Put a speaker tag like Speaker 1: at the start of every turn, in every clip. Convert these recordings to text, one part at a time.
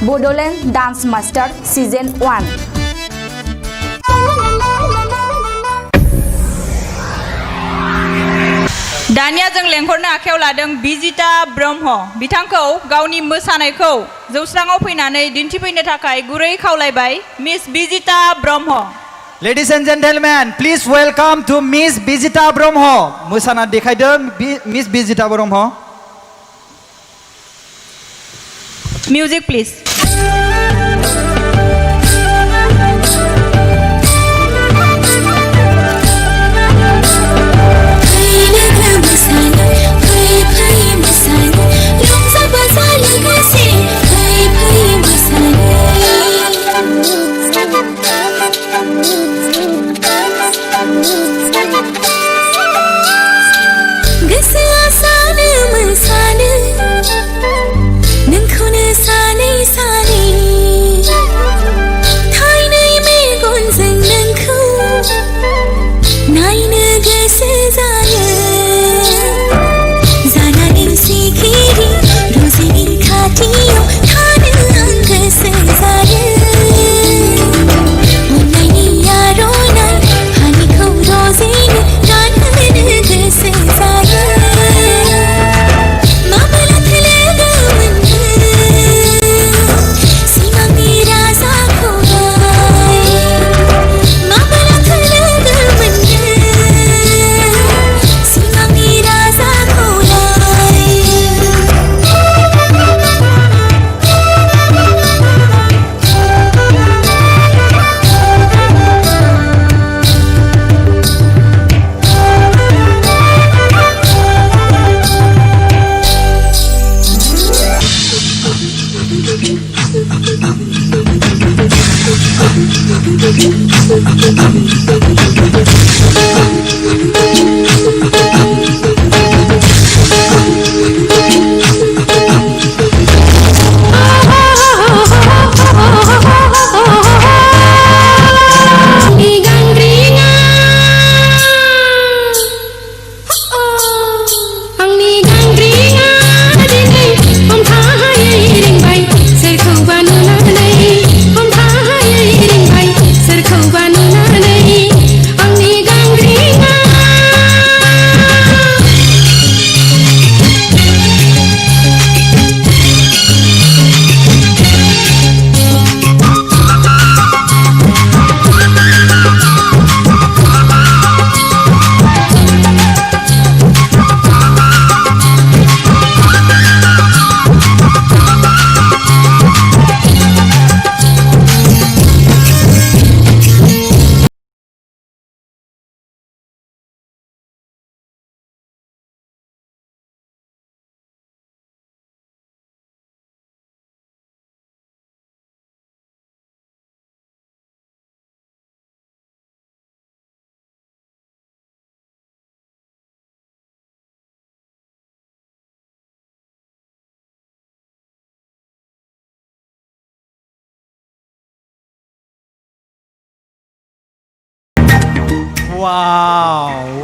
Speaker 1: Bodoland dance master season 1।
Speaker 2: दानिया जों लेंहरनो आखायाव लादों बिजिता ब्रह्म। बिथांखौ गावनि मोसानायखौ जौस्राङाव फैनानै दिन्थिफैनो थाखाय गुरै खावलायबाय Miss Bijita Brahma.
Speaker 3: Ladies and gentlemen, please welcome to Miss Bijita Brahmo. मोसाना देखायदों Miss Bijita Brahmo.
Speaker 2: Music please.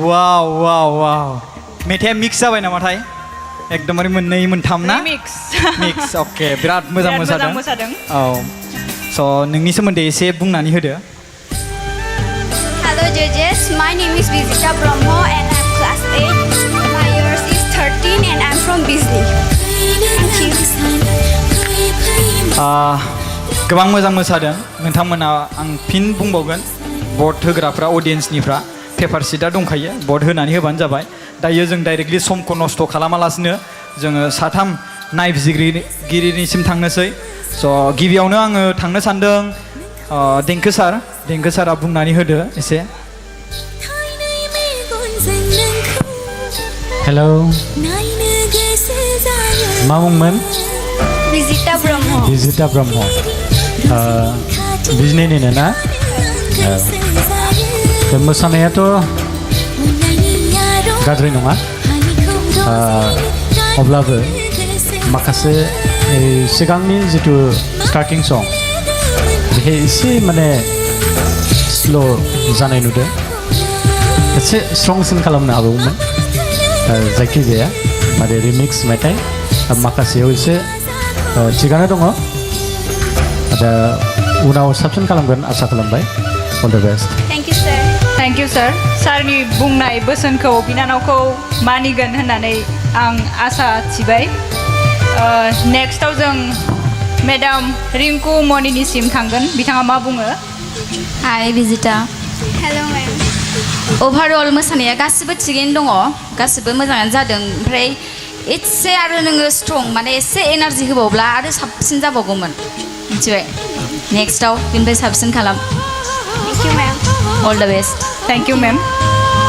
Speaker 3: वाव मेथाइया मिक्स जाबाय नामाथाय एकदमबारे मोननै मोनथाम ना मिक्स अके बिराद मोजां मोसादों औ स' नोंनि सोमोन्दै एसे बुंनानै होदो।
Speaker 1: Hello judges, my name is Bijita Brahmo and I'm class 8. My years is 13 and I'm from Bisley.
Speaker 3: गोबां मोजां मोसादों नोंथांमोना। आं फिन बुंबावगोन भट होग्राफ्रा अडियेन्सनिफ्रा पेपार सिटआ दंखायो, भट होनानै होबानो जाबाय। दायो जों डाइरेक्टलि समखौ नस्थ' खालामालासिनो जोङो साथाम नायबिजिरगिरिनिसिम थांनोसै। स' गिबियावनो आङो थांनो सान्दों देंखो सारा बुंनानै होदो एसे।
Speaker 4: हेलौ मा मुंमोन?
Speaker 1: Bijita Brahmo.
Speaker 4: बिजिता ब्रह्म। बिजनिनिनो ना? बे मोसानायाथ' गाज्रि नङा, अब्लाबो माखासे सिगांनि जितु स्टार्टिं सं बेहाय एसे माने स्ल' जानाय नुदों, एसे स्ट्रंसिन खालामनो हागौमोन। जायखिजाया माने रिमिक्स मेथाइ माखासेयाव एसे थिगानो दङ, दा उनाव साबसिन खालामगोन आसा खालामबाय all the best
Speaker 1: Thank you, sir.
Speaker 2: Thank you sir सारनि बुंनाय बोसोनखौ बिनानावखौ मानिगोन होननानै आं आसा थिबाय नेक्स्टआव जों मेडाम रिंकु मनिनिसिम थांगोन बिथाङा मा बुङो
Speaker 5: हाय बिजिता
Speaker 1: Hello, ma'am.
Speaker 5: अभारअल मोसानाया गासिबो थिगैनो दङ गासिबो मोजाङानो जादों ओमफ्राय एसे आरो नोङो स्ट्रं माने एसे एनार्जि होबावब्ला आरो साबसिन जाबावगौमोन मिथिबाय नेक्स्टआव बिनिफ्राय साबसिन खालाम
Speaker 1: Thank you, ma'am.
Speaker 5: All the best
Speaker 2: thank you मेम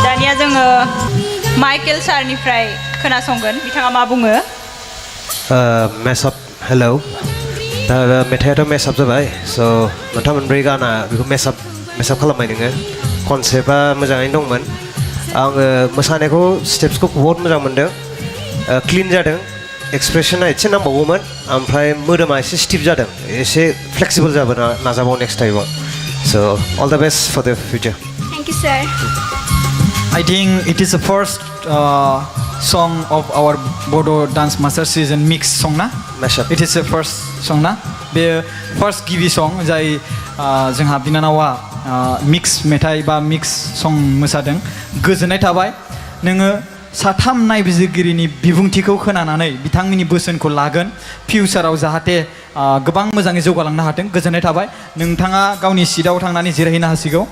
Speaker 2: दानिया जोङो माइकेल सारनिफ्राय खोनासंगोन बिथाङा मा बुङो
Speaker 6: मेसअप हेलौ दा मेथाइआथ' मेसअप जाबाय स' मोनथाम मोनब्रै गाना बेखौ मेसअप खालामबाय नोङो कनसेप्टआ मोजाङैनो दंमोन आङो मोसानायखौ स्टेप्सखौ बहुत मोजां मोनदों क्लिन जादों एक्सप्रेसना एसे नांबावगौमोन ओमफ्राय मोदोमा एसे स्टिफ जादों एसे फ्लेक्सिबल जाबोनो नाजाबाव नेक्स्ट टाइमाव so' all the best for the future
Speaker 1: Thank you, sir.
Speaker 3: I think it is the first song of our Bodo Dance Master Season mix song na?
Speaker 6: Mashup.
Speaker 3: It is the first song na? बे first गिबि song जाय जोंहा बिनानावा mix मेथाइ बा mix song मोसादों गोजोननाय थाबाय नोङो साथाम नायबिजिरगिरिनि बिबुंथिखौ खोनानानै बिथांमोननि बोसोनखौ लागोन फिउचाराव जाहाथे गोबां मोजाङै जौगालांनो हाथों गोजोननाय थाबाय नोंथाङा गावनि सिटआव थांनानै जिरायहैनो हासिगौ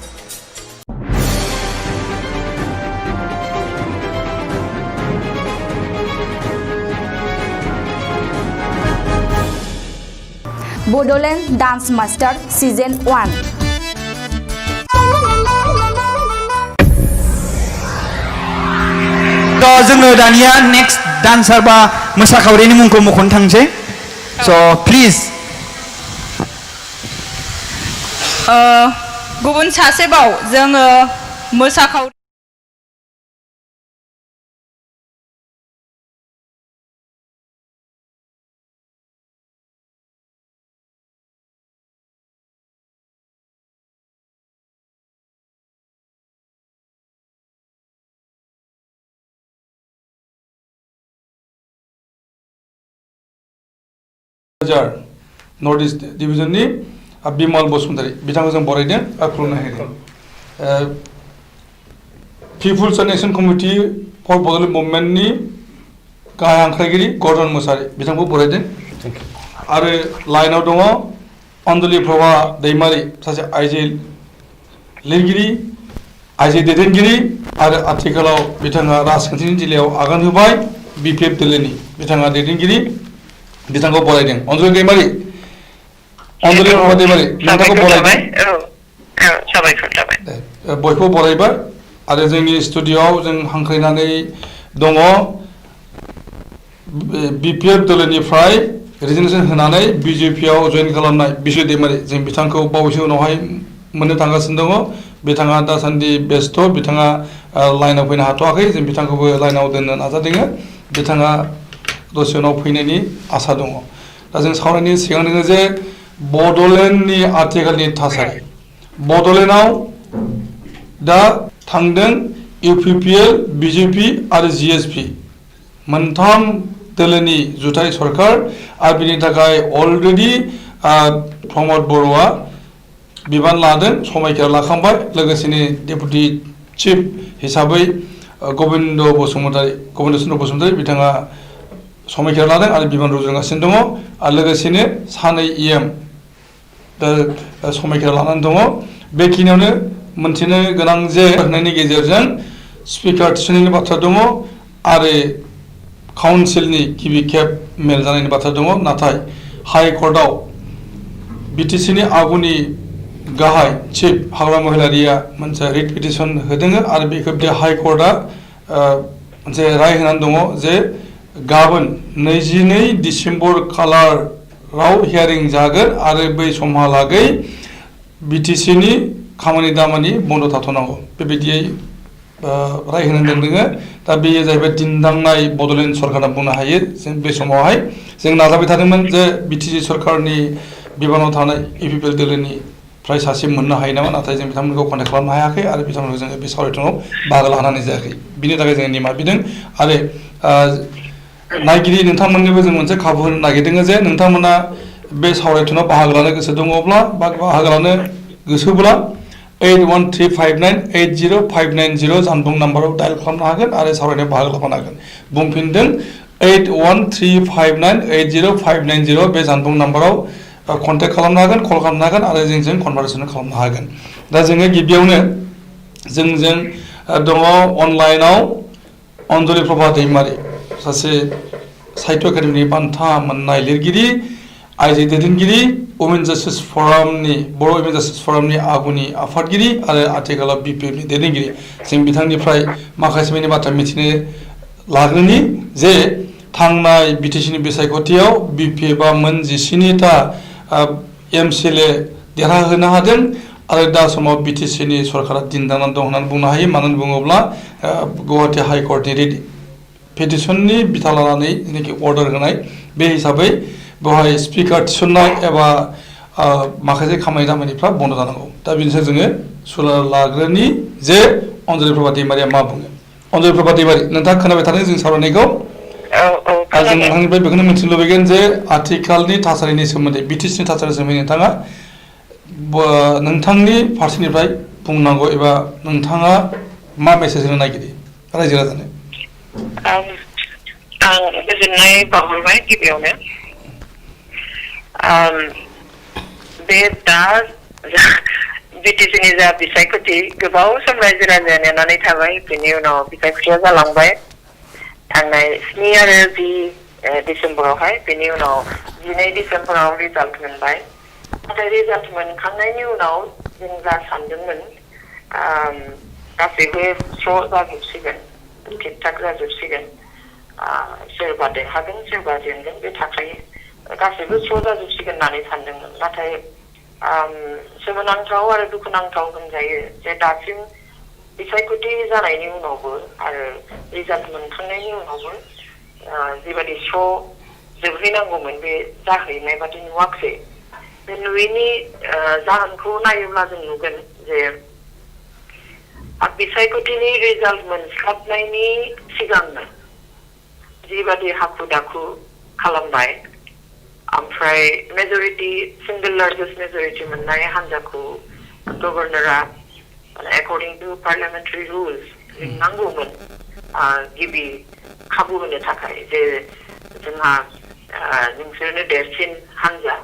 Speaker 5: बड'लेण्ड डान्स मास्टार सिजन 1
Speaker 3: जोङो दानिया नेक्स्ट डान्सार बा मोसाखावरिनि मुंखौ मख'नो थांसै स' प्लिज
Speaker 2: गुबुन सासेबाव जोङो मोसाखावरि
Speaker 7: नर्थ इस्ट डिभिजननि बिमल बसुमतारी बिथांखौ जों बरायदों आरो खुलुमनो हादों people's and action committee for Bodoland मुभमेन्टनि गाहाय हांख्रायगिरि गरदन मोसाहारि बिथांखौ बरायदों आरो लाइनाव दङ अनजलि प्रभा दैमारि सासे आइजो लिरगिरि आइजो दैदेनगिरि आरो आथिखालाव बिथाङा राजखान्थिनि जिल्लायाव आगान होबाय बिपिएफ दोलोनि बिथाङा दैदेनगिरि बिथांखौ बरायदों अनजलि दैमारि अनजलि प्रभा दैमारि नोंथांखौ बरायबाय
Speaker 8: साबायखर जाबाय
Speaker 7: बयखौबो बरायबाय आरो जोंनि स्टुडिय'आव जों हांख्रायनानै दङ बिपिएफ दोलोनिफ्राय रिजिगनेसन होनानै बिजेपिआव जइन खालामनाय बिजय दैमारि जों बिथांखौ बावैसो उनावहाय मोननो थांगासिनो दङ बिथाङा दासान्दि बेस्थ' बिथाङा लाइनाव फैनो हाथ'वाखै जों बिथांखौबो लाइनाव दोननो नाजादों बिथाङा दसे उनाव फैनायनि आसा दङ दा जों सावरायनायनि सिगां दङ जे बड'लेण्डनि आथिखालनि थासारि बड'लेण्डआव दा थांदों इउपिपिएल बिजेपि आरो जिएसपि मोनथाम दोलोनि जुथाइ सरकार आरो बिनि थाखाय अलरेडि प्रमद बर'आ बिबान लादों समायखिरा लाखांबाय लोगोसेनो डेपुटि चिफ हिसाबै गबिन्द चन्द्र बसुमतारी बिथाङा समायखिरा लादों आरो बिबान रुजुगासिनो दङ आरो लोगोसेनो सानै इएम समायखिरा लानानै दङ बेखिनियावनो मोनथिनो गोनां जे होनायनि गेजेरजों स्पिकार थिसननायनि बाथ्रा दङ आरो काउन्सिलनि गिबि खेब मेल जानायनि बाथ्रा दङ नाथाय हाइकर्टआव बिटिसिनि आगुनि गाहाय चिफ हाग्रा महिलारिया मोनसे रिट पिटिसन होदों आरो बेखौ बे हाइकर्टआ मोनसे राय होनानै दङ जे गाबोन 22 डिसेम्बर खालाराव हियारिं जागोन आरो बै समहालागै बिटिसिनि खामानि दामानि बन्द थाथ'नांगौ बेबायदियै राय होनानै दोनदों दा बेयो जाहैबाय दिन्दांनाय बड'लेण्ड सरकारा बुंनो हायो जों बे समावहाय जों नाजाबाय थादोंमोन जे बिटिसि सरकारनि बिबानाव थानाय इउपिपिएल दोलोनिफ्राय सासे मोननो हायो नामा नाथाय जों बिथांमोनखौ कन्टेक्ट खालामनो हायाखै आरो बिथांमोनखौ जोङो बे सावरायथायाव बाहागो लानाय जायाखै बिनि थाखाय जोङो निमाहा बिदों आरो नायगिरि नोंथांमोननोबो जों मोनसे खाबु होनो नागिरदों जे नोंथांमोना बे सावरायथुनाव बाहागो लानो गोसो दङब्ला बा बाहागो लानो गोसोब्ला 8135980590 जानबुं नाम्बाराव डायल खालामनो हागोन आरो सावरायनायाव बाहागो लाफानो हागोन बुंफिनदों 8135980590 बे जानबुं नाम्बाराव कन्टेक्ट खालामनो हागोन कल खालामनो हागोन आरो जोंजों कनभारसेसन खालामनो हागोन दा जोङो गिबियावनो जोंजों दङ अनलाइनाव अन्जलि प्रभा दैमारि सासे साहित्य एकाडेमिनि बान्था मोननाय लिरगिरि आइजो दैदेनगिरि वुमेन जास्टिस फरामनि बर' वुमेन जास्टिस फरामनि आगुनि आफादगिरि आरो आथिखालाव बिपिएफनि दैदेनगिरि जों बिथांनिफ्राय माखासे मानि बाथ्रा मिथिनो लाग्रोनि जे थांनाय बिटिसिनि बिसायख'थियाव बिपिएफआ मोन 17टा एमसिएलए देरहाहोनो हादों आरो दा समाव बिटिसिनि सरकारा दिन्दांनानै दं होननानै बुंनो हायो मानो होनना बुङोब्ला गुवाहाटी हाइकर्टनि पेटिसननि बिथा लानानै जेनाखि अर्डार होनाय बे हिसाबै बेवहाय स्पिकार थिसननाय एबा माखासे खामानि दामानिफ्रा बन्द जानांगौ दा बेनिसायाव जोङो सुला लाग्रोनि जे अन्जलि प्रभा दैमारिया मा बुङो अन्जलि प्रभा दैमारि नोंथाङा खोनाबाय थादों जों सावरायनायखौ आरो जों नोंथांनिफ्राय बेखौनो मिथिनो लुबैगोन जे आथिखालनि थासारिनि सोमोन्दै बिटिसिनि थासारिनि सोमोन्दै नोंथाङा नोंथांनि फारसेनिफ्राय बुंनांगौ एबा नोंथाङा मा मेसेज होनो नागिरो रायजो राजानो
Speaker 8: आं गोजोननाय बावहरबाय गिबियावनो बे दा बिटिसिनि जा बिसायख'थि गोबाव सम रायजो राजाया नेनानै थाबाय बेनि उनाव बिसायख'थिया जालांबाय थांनाय 7 आरो 10 डिसेम्बरावहाय बेनि उनाव 12 डिसेम्बराव रिजाल्ट मोनबाय नाथाय रिजाल्ट मोनखांनायनि उनाव जों जा सानदोंमोन गासैबो स्र' जाजोबसिगोन थिग थाक जाजोबसिगोन सोरबा देरहागोन सोरबा जेनगोन बे थाखायो गासैबो स्र' जाजोबसिगोन होननानै सानदोंमोन नाथाय सोमोनांथाव आरो दुखुनांथाव होनजायो जे दासिम बिसायख'थि जानायनि उनावबो आरो रिजाल्ट मोनखांनायनि उनावबो जिबायदि स्र' जोबहैनांगौमोन बे जाहैनाय बादि नुवाखै बे नुयैनि जाहोनखौ नायोब्ला जों नुगोन जे बिसायख'थिनि रिजाल्ट मोनस्लाबनायनि सिगांनो जिबादि हाखु दाखु खालामबाय ओमफ्राय मेजरिटि सिंगल लार्जेस्ट मेजरिटि मोननाय हान्जाखौ गभर्नरा एकर्डिं टु पार्लियामेन्टारि रुल्स लिंनांगौमोन गिबि खाबु होनो थाखाय जे जोंहा नोंसोरनो देरसिन हान्जा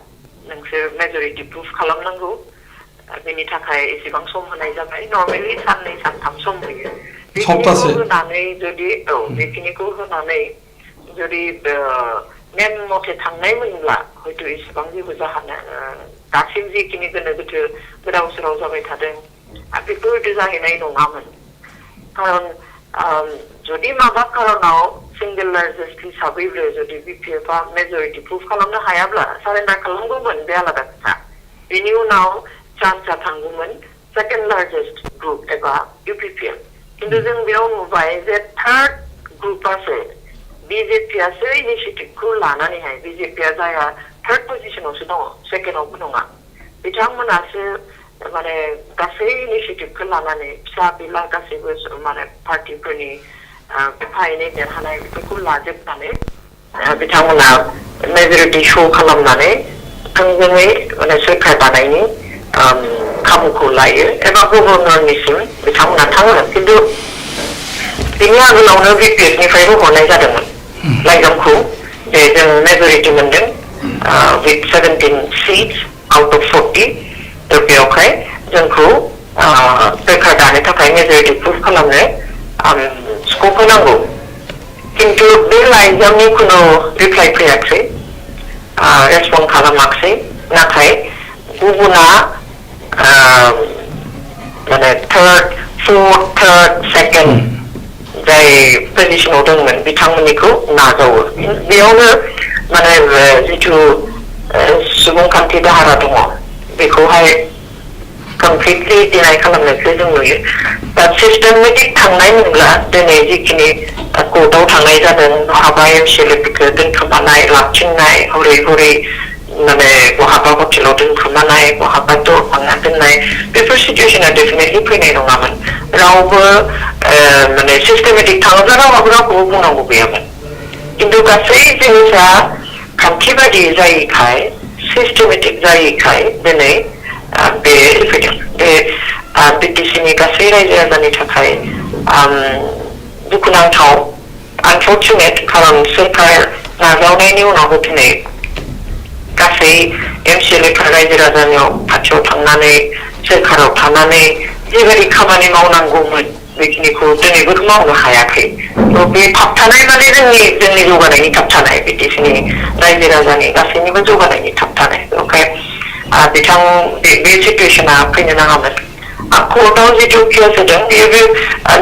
Speaker 8: नोंसोर मेजरिटि प्रुफ खालामनांगौ बेनि थाखाय एसेबां सम होनाय जाबाय नर्मेलि 2 3 सम होयो बेखिनिखौ होनानै जुदि बेखिनिखौ होनानै जुदि नेम मथे थांनायमोनब्ला हयथ' एसेबां जेबो जाहोना दासिम जिखिनि गोनो गोथो गोदाव सोराव जाबाय थादों बेफोरबायदि जाहैनाय नङामोन खारन जुदि माबा खारनाव सिंगल लार्जेस्ट हिसाबैबो जुदि बिपिएफआ मेजरिटि प्रुफ खालामनो हायाब्ला सारेन्डार खालामगौमोन बे आलादा खोथा बेनि उनाव चान्सआ थांगौमोन सेकेन्ड लार्जेस्ट ग्रुप एबा इउपिपिएल किन्तु जों बेयाव नुबाय जे थार्ड ग्रुपआसो बिजेपिआसो इनिसिएटिभखौ लानानैहाय बिजेपिआ जाया थार्ड पजिशनावसो दङ सेकेन्डआवबो नङा बिथांमोनासो माने गासै इनिसिएटिभखौ लानानै फिसा बिला गासैबो माने पार्टिफोरनि एफा एनै देरहानाय बेफोरखौ लाजोबनानै बिथांमोना मेजरिटि शो खालामनानै थोंजोङै माने सोरखार दानायनि खाबुखौ लायो एबा गभर्नरनिसिम बिथांमोना थाङो किन्तु बेनि आगोलावनो बिपिएफनिफ्रायबो हरनाय जादोंमोन लाइजामखौ जे जों मेजरिटि मोनदों with 17 seats out of 40 बेवहाय जोंखौ सोरखार दानो थाखाय मेजरिटि प्रुफ खालामनो स्कप होनांगौ किन्तु बे लाइजामनि खुनु रिप्लाइ फैयाखै रेसपन्ड खालामाखै नाथाय गुबुना माने थार्ड फोर्थ थार्ड सेकेन्ड जाय पजिशनाव दंमोन बिथांमोननिखौ नाजावो बेयावनो माने जिथु सुबुंखान्थि दाहारा दङ बेखौहाय कमप्लिटलि डिनाय खालामनायखौ जों नुयो दा सिस्टेमेटिक थांनाय मोनब्ला दिनै जिखिनि कर्टआव थांनाय जादों बहाबा एमसिएलएफोरखौ दोनखोमानाय लाबथिंनाय हरै हरै माने बहाबा हटेलाव दोनखोमानाय बहाबा दरखांना दोननाय बेफोर सिचुवेसना डेफिनेटलि फैनाय नङामोन रावबो माने सिस्टेमेटिक थाङोब्ला रावखौबो बुंनांगौ गैयामोन किन्तु गासै जिनिसा खान्थि बायदि जायैखाय सिस्टेमेटिक जायैखाय दिनै बे फैदों बे बिटिसिनि गासै रायजो राजानि थाखाय दुखुनांथाव अनफर्चुनेट खारन सोरखार नाजावनायनि उनावबो दिनै गासै एमसिएलएफोर रायजो राजानियाव खाथियाव थांनानै सोरखाराव थानानै जेबायदि खामानि मावनांगौमोन बेखिनिखौ दिनैबो मावनो हायाखै बे थाबथानाय माने जोंनि जौगानायनि थाबथानाय बिटिसिनि रायजो राजानि गासैनिबो जौगानायनि थाबथानाय ओंखाय बिथां बे सिटुएसना फैनो नाङामोन कर्टआव जिथु केस होदों बेयो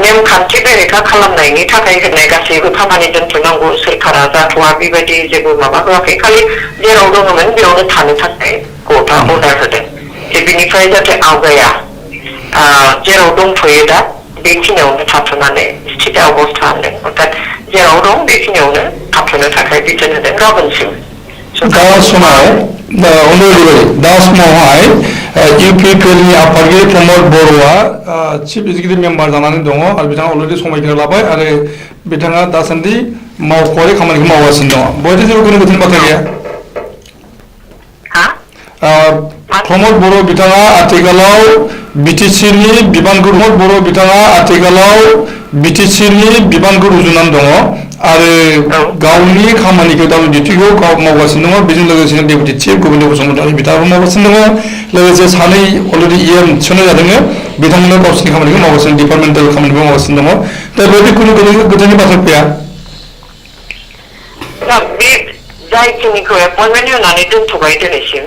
Speaker 8: नेमखान्थि बेरेखा खालामनायनि थाखाय होनाय गासैबो खामानि दोनथ'नांगौ सोरखारा जाथ'वा बेबायदि जेबो माबा होआखै खालि जेराव दङमोन बेयावनो थानो थाखाय कर्टआ अर्डार होदों बेनिफ्राय जाहाथे आवगाया जेराव दंथ'यो दा बेखिनियावनो थाथ'नानै स्थिर अबस्था होनदों अर्थात जेराव दं बेखिनियावनो थाथ'नो थाखाय बिथोन होदों गाबोनसिम
Speaker 7: दा समावहाय इउपिपिएलनि आफादगिरि प्रमद बर'आ चिफ एक्जिकिउटिभ मेम्बार जानानै दङ आरो बिथाङा अलरेडि समायखिरा लाबाय आरो बिथाङा दासान्दि मावख'आरि खामानिखौ मावगासिनो दङ बहाय जेबो गुबुन गुबुन बाथ्रा गैया प्रमद बर' बिथाङा आथिखालाव बिटिसिनि बिबानखौ प्रमद बर' बिथाङा आथिखालाव बिटिसिनि बिबानखौ रुजुनानै दङ आरो गावनि खामानिखौ गावनि डिउटिखौ गाव मावगासिनो दङ बेजों लोगोसे डेपुटि चिफ गोविन्द बसुमतारी बिथाङाबो मावगासिनो दङ लोगोसे सानै अलरेडि इएम थिसननाय जादों बिथांमोना गावसोरनि खामानिखौ मावगासिनो डिपार्टमेन्टेल खामानिखौ मावगासिनो दङ दा बेबायदि खुनु गोदाननि बाथ्रा फैया
Speaker 8: बे जायखिनिखौ एपइन्टमेन्ट होनानै दोनथ'बाय दिनैसिम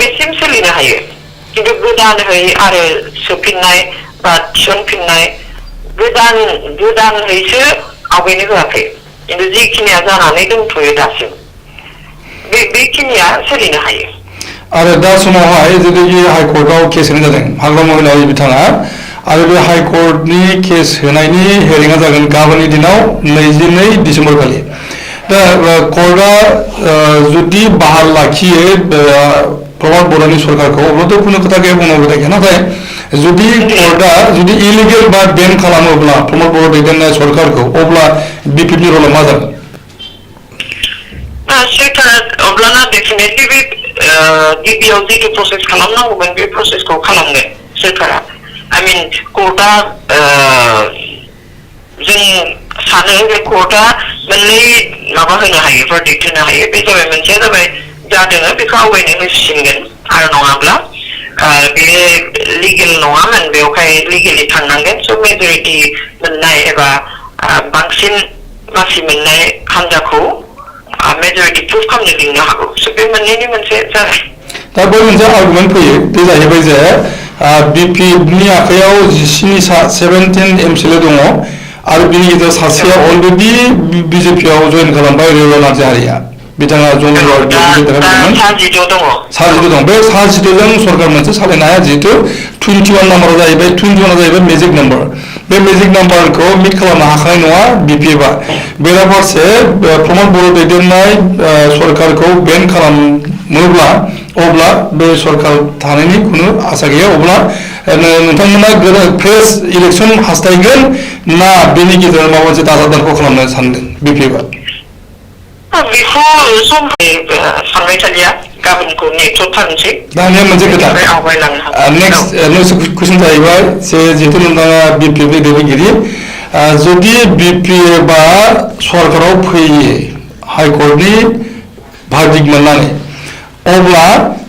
Speaker 8: बेसिम सोलिनो हायो खिन्थु गोदानहै आरो सोफिननाय बा थिसनफिननाय गोदानहैसो आवगायनो होआखै खिन्थु जिखिनिया जानानै दोनथ'यो दासिम बेखिनिया सोलिनो हायो
Speaker 7: आरो दा समावहाय जुदि हाइकर्टआव केस होनाय जादों हाग्रा महिलारि बिथाङा आरो बे हाइकर्टनि केस होनायनि हेरिंआ जागोन गाबोननि दिनाव 22 डिसेम्बर खालि दा कर्टआ जुदि बाहाल लाखियो प्रमद बर'नि सरकारखौ अब्लाथ' खुनु खोथा गैया बुंनांगौ खोथा गैया नाथाय जुदि कर्टआ जुदि इलिगेल बा बेन खालामोब्ला प्रमद बर' दैदेननाय सरकारखौ अब्ला बिपिएफनि रला मा जागोन
Speaker 8: अब्लाना डेफिनेटलि बे गिबियाव जिथु प्रसेस खालामनांगौमोन बे प्रसेसखौ खालामगोन सोरखारा आइ मिन कर्टआ जों सानो बे कर्टआ मोननै माबा होनो हायो भार्डिक्ट होनो हायो बे जाबाय मोनसेया जाबाय जादों बेखौ आवगायनो होसिनगोन आरो नङाब्ला बे लिगेल नङामोन बेवहाय लिगेलि थांनांगोन स' मेजरिटि मोननाय एबा बांसिन मासि मोननाय हान्जाखौ मेजरिटि प्रुफ खालामनो लिंनो हागौ स' बे मोननैनि मोनसे जाबाय
Speaker 7: दा बै मोनसे आर्गुमेन्ट फैयो बे जाहैबाय जे बिपिएफनि आखायाव 17 एमसिएलए दङ आरो बिनि गेजेराव सासेया अलरेडि बिजेपिआव जइन खालामबाय रेवला नार्जारिया बिथाङा सा जिद' दं बे सा 17 जों सरकार मोनसे सालायनो हाया जिहेतु 21 नाम्बारा जाहैबाय 21 जाहैबाय मेजिक नाम्बार बे मेजिक नाम्बारखौ मिट खालामनो हाखानाय नङा बिपिएफआ बेराफारसे प्रमद बर' दैदेननाय सरकारखौ बेन खालामोब्ला अब्ला बे सरकार थानायनि खुनु आसा गैया अब्ला नोंथांमोना फ्रेश इलेक्सन हास्थायगोन ना बेनि गेजेराव माबा मोनसे दाजाबदानखौ खालामनो सानदों बिपिएफआ
Speaker 8: बेखौ सम सानबाय थालिया गाबोनखौ नेक्स्टआव थांसै
Speaker 7: दानिया मोनसे खोथा नेक्स्ट कुइसन जाहैबाय जे जिहेतु नोंथाङा बिपिएफनि दैदेनगिरि जुदि बिपिएफआ सरकाराव फैयो हाइकर्टनि भार्डिक्ट मोननानै अब्ला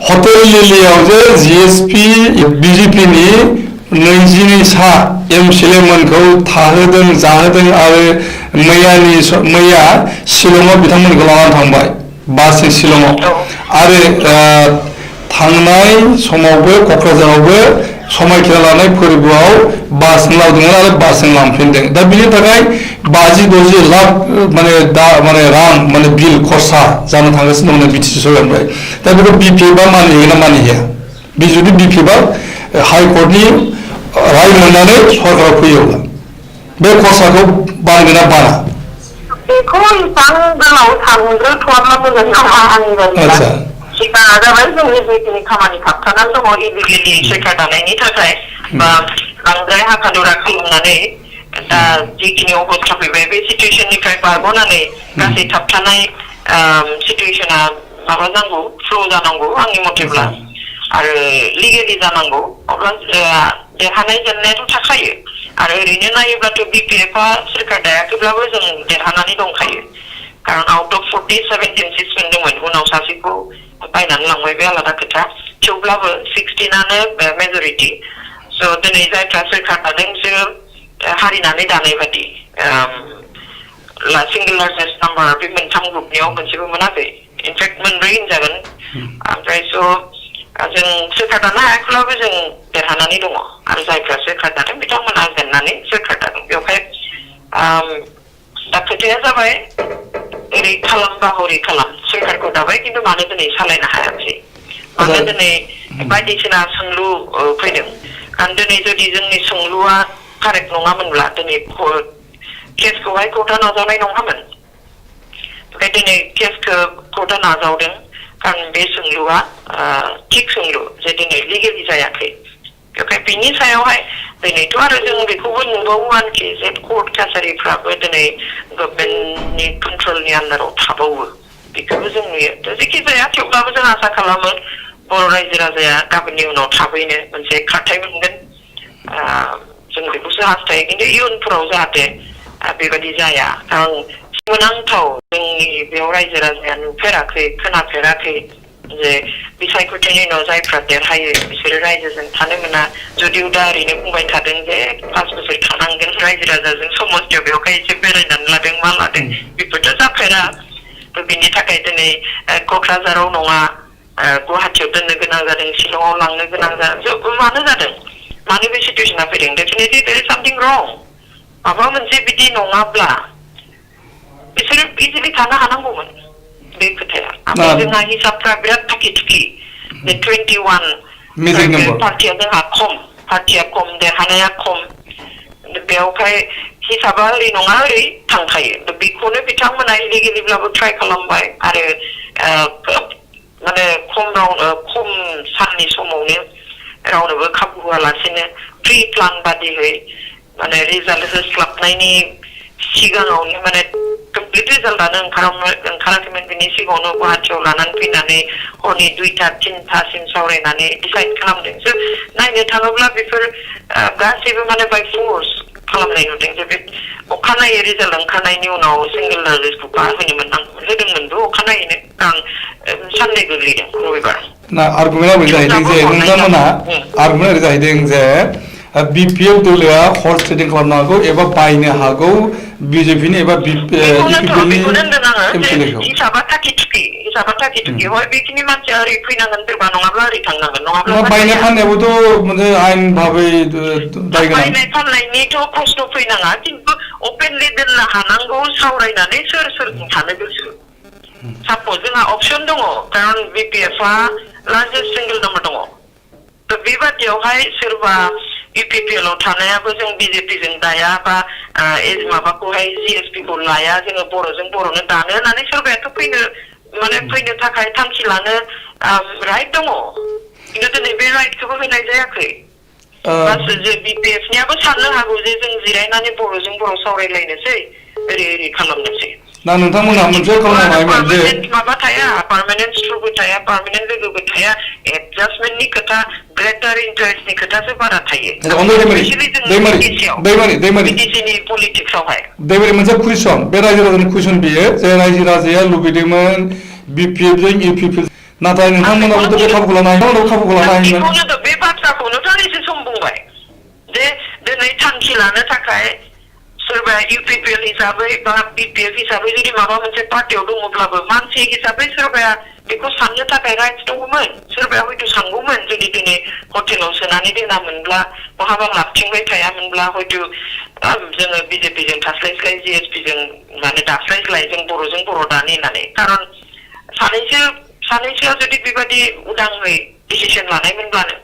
Speaker 7: हटेल लिलियाव जे जिएसपि बिजेपिनि 20 सा एमसिएलए मोनखौ थाहोदों जाहोदों आरो मैया शिलंआव बिथांमोनखौ लानानै थांबाय बासजों शिलंआव आरो थांनाय समावबो क'क्राझारावबो समायखिरा लानाय फोरबोआव बासजों लाबोदोंमोन आरो बासजों लांफिनदों दा बिनि थाखाय 50-60 लाख माने रां माने बिल खरसा जानो थांगासिनो दं बिटिसि सरकारनिफ्राय दा बेखौ बिपिएफआ मानिहैगोन ना मानिहैया बे जुदि बिपिएफआ हाइकर्टनि राय मोननानै सरकाराव फैयोब्ला बे खरसाखौ बानगोन ना बाना
Speaker 8: बेखौ इसां गोलाव सानग्रोथ'वाब्ला मोजां नामा आंनि बायदिब्ला सिगाङा जाबाय जोंनि जिखिनि खामानि थाबथानानै दङ इलिगेलि सरकार दानायनि थाखाय बा बांद्राय हाखादरा खालामनानै दा जिखिनि अबस्था फैबाय बे सिटुएसननिफ्राय बारग'नानै गासै थाबथानाय सिटुएसना माबा जानांगौ फ्ल' जानांगौ आंनि मथेब्ला आरो लिगेलि जानांगौ अब्ला देरहानाय जेननायाथ' थाखायो आरो ओरैनो नायोब्लाथ' बिपिएफआ सोरखार दायाखैब्लाबो जों देरहानानै दंखायो खारन आउट अफ 47 सिट्स मोनदोंमोन उनाव सासेखौ बायनानै लांबाय बे आलादा खोथा थेवब्लाबो 16आनो मेजरिटि स' दिनै जायफ्रा सोरखार दादों बिसोरो हारिनानै दानाय बादि सिंगल लार्जेस्ट नाम्बार बे मोनथाम ग्रुपनियाव मोनसेबो मोनाखै इनफेक्ट मोनब्रै होनजागोन ओमफ्राय स' जों सोरखार दानो हायाखैब्लाबो जों देरहानानै दङ आरो जायफ्रा सोरखार दादों बिथांमोनहा जेननानै सोरखार दादों बेवहाय दा खोथाया जाबाय ओरै खालामबा हरै खालाम सोरखारखौ दाबाय खिन्थु मानो दिनै सालायनो हायाखै मानो दिनै बायदिसिना सोंलु फैदों कारण दिनै जुदि जोंनि सोंलुआ कारेक्ट नङामोनब्ला दिनै केसखौहाय कर्टआ नाजावनाय नङामोन ओमफ्राय दिनै केसखौ कर्टआ नाजावदों कारण बे सोंलुआ थिग सोंलु जे दिनै लिगेलि जायाखै बेखाय बिनि सायावहाय दिनैथ' आरो जों बेखौबो नुबावो आरोखि जे कर्ट कासारिफ्राबो दिनै गभर्नमेन्टनि कन्ट्रलनि आन्दाराव थाबावो बेखौबो जों नुयो जेखि जाया थेवब्लाबो जों आसा खालामो बर' रायजो राजाया गाबोननि उनाव थाबैनो मोनसे खारथाय मोनगोन जों बेखौसो हास्थायो खिन्थु इयुनफोराव जाहाथे बेबायदि जाया खारन सोमोनांथाव जोंनि बेयाव रायजो राजाया नुफेराखै खोनाफेराखै जे बिसायख'थिनि उनाव जायफ्रा देरहायो बिसोरो रायजोजों थानो मोना जुदिव दा ओरैनो बुंबाय थादों जे 5 बोसोर थानांगोन रायजो राजाजों समस्थियाव बेवहाय एसे बेरायनानै लादों मा लादों बेफोरथ' जाफेरा बिनि थाखाय दिनै क'क्राझाराव नङा गुवाहाटियाव दोननो गोनां जादों शिलंआव लांनो गोनां जादों मानो जादों मानो बे सिटुवेसना फैदों डेफिनेटलि देयर इज सामथिं रं माबा मोनसे बिदि नङाब्ला बिसोरो इजिलि थानो हानांगौमोन बे खोथाया ओमफ्राय जोंहा हिसाबफ्रा बिराद थाखि थुखि 21 पार्टिया जोंहा पार्टिया खम देरहानाया खम बेवहाय हिसाबा ओरै नङा ओरै थांखायो बेखौनो बिथांमोना इलिगेलिब्लाबो ट्राइ खालामबाय आरो माने खम साननि समावनो रावनोबो खाबु होआलासिनो प्रि प्लान बादियै माने रिजाल्ट होस्लाबनायनि सिगाङावनो माने कमप्लिट रिजाल्टआनो ओंखाराखैमोन बिनि सिगाङावनो गुवाहाटियाव लानानै फैनानै हरनि 2-3सिम सावरायनानै डिसाइड खालामदों नायनो थाङोब्ला बेफोर गासैबो माने बाय फर्स खालामनाय नुदों जे बे अखानायै रिजाल्ट ओंखारनायनि उनाव सिंगल लार्जेस्ट ग्रुपआ होदोंमोनबो अखानायैनो आं साननै गोग्लैदों रबिबार
Speaker 7: ना आर्गुमेन्टआ ओरै जाहैदों जे नोंथांमोना आर्गुमेन्टआ ओरै जाहैदों जे बिपिएफ दोलोआ हर्स ट्रेडिं खालामनो हागौ एबा बायनो हागौ बिजेपिनि एबा इउपिपिएलनि एमपिएलएखौ
Speaker 8: हिसाबा थाखि थुखि हय बेखिनि मानसिया ओरै फैनांगोन सोरबा नङाब्ला ओरै थांनांगोन नङाब्ला
Speaker 7: बायनाय फाननायाबोथ' मोनसे आयेन भाबै दाय गोनां
Speaker 8: बायनाय फाननायनिथ' प्रश्न फैनाङा खिन्थु अपेनलि दोननो हानांगौ सावरायनानै सोर थानो गोसो साप'ज जोंहा अपसन दङ खारन बिपिएफआ लार्जेस्ट सिंगल नाम्बार दङ थ' बेबादियावहाय सोरबा इउपिपिएल आव थानायाबो जों बिजेपिजों दाया बा माबाखौहाय जिएसपि खौ लाया जोङो बर'नो दानो होननानै सोरबायाथ' फैनो थाखाय थांखि लानो राइट दङ खिन्थु दिनै बे राइटखौबो होनाय जायाखै बास जे बिपिएफनियाबो साननो हागौ जे जों जिरायनानै बर'जों बर' सावरायलायनोसै ओरै खालामनोसै
Speaker 7: दा नोंथांमोनहा मोनसे खालामनो हायोमोन जे
Speaker 8: माबा थाया पार्मानेन्ट स्ट्रुबो थाया पार्मानेन्ट लोगोबो थाया एडजास्टमेन्टनि खोथा ग्रेटार इन्टारेस्टनि खोथासो बारा थायो बिटिसिनि पलिटिक्सआवहाय
Speaker 7: दैमारि मोनसे कुइसन बे रायजो राजानि कुइसन बियो जे रायजो राजाया लुबैदोंमोन बिपिएफजों इउपिपिएल नाथाय नोंथांमोनाबोथ' बे खाबुखौ लानो हायोमोन
Speaker 8: बे बाथ्राखौनोथ' आं एसे सम बुंबाय जे दिनै थांखि लानो थाखाय सोरबा इउपिपिएल हिसाबै बा बिपिएफ हिसाबै जुदि माबा मोनसे पार्टियाव दङब्लाबो मानसि हिसाबै सोरबाया बेखौ साननो थाखाय राइट्स दङमोन सोरबाया हयथ' सानगौमोन जुदि दिनै हटेलाव सोनानै दोनामोनब्ला बहाबा लाबथिंबाय थायामोनब्ला हयथ' जोङो बिजेपिजों थास्लायस्लाय जिएसपिजों माने दास्लायस्लाय जों बर'जों बर' दानि होननानै खारन सानैसोआ जुदि बेबायदि उदाङै डिसिसन लानायमोनब्लानो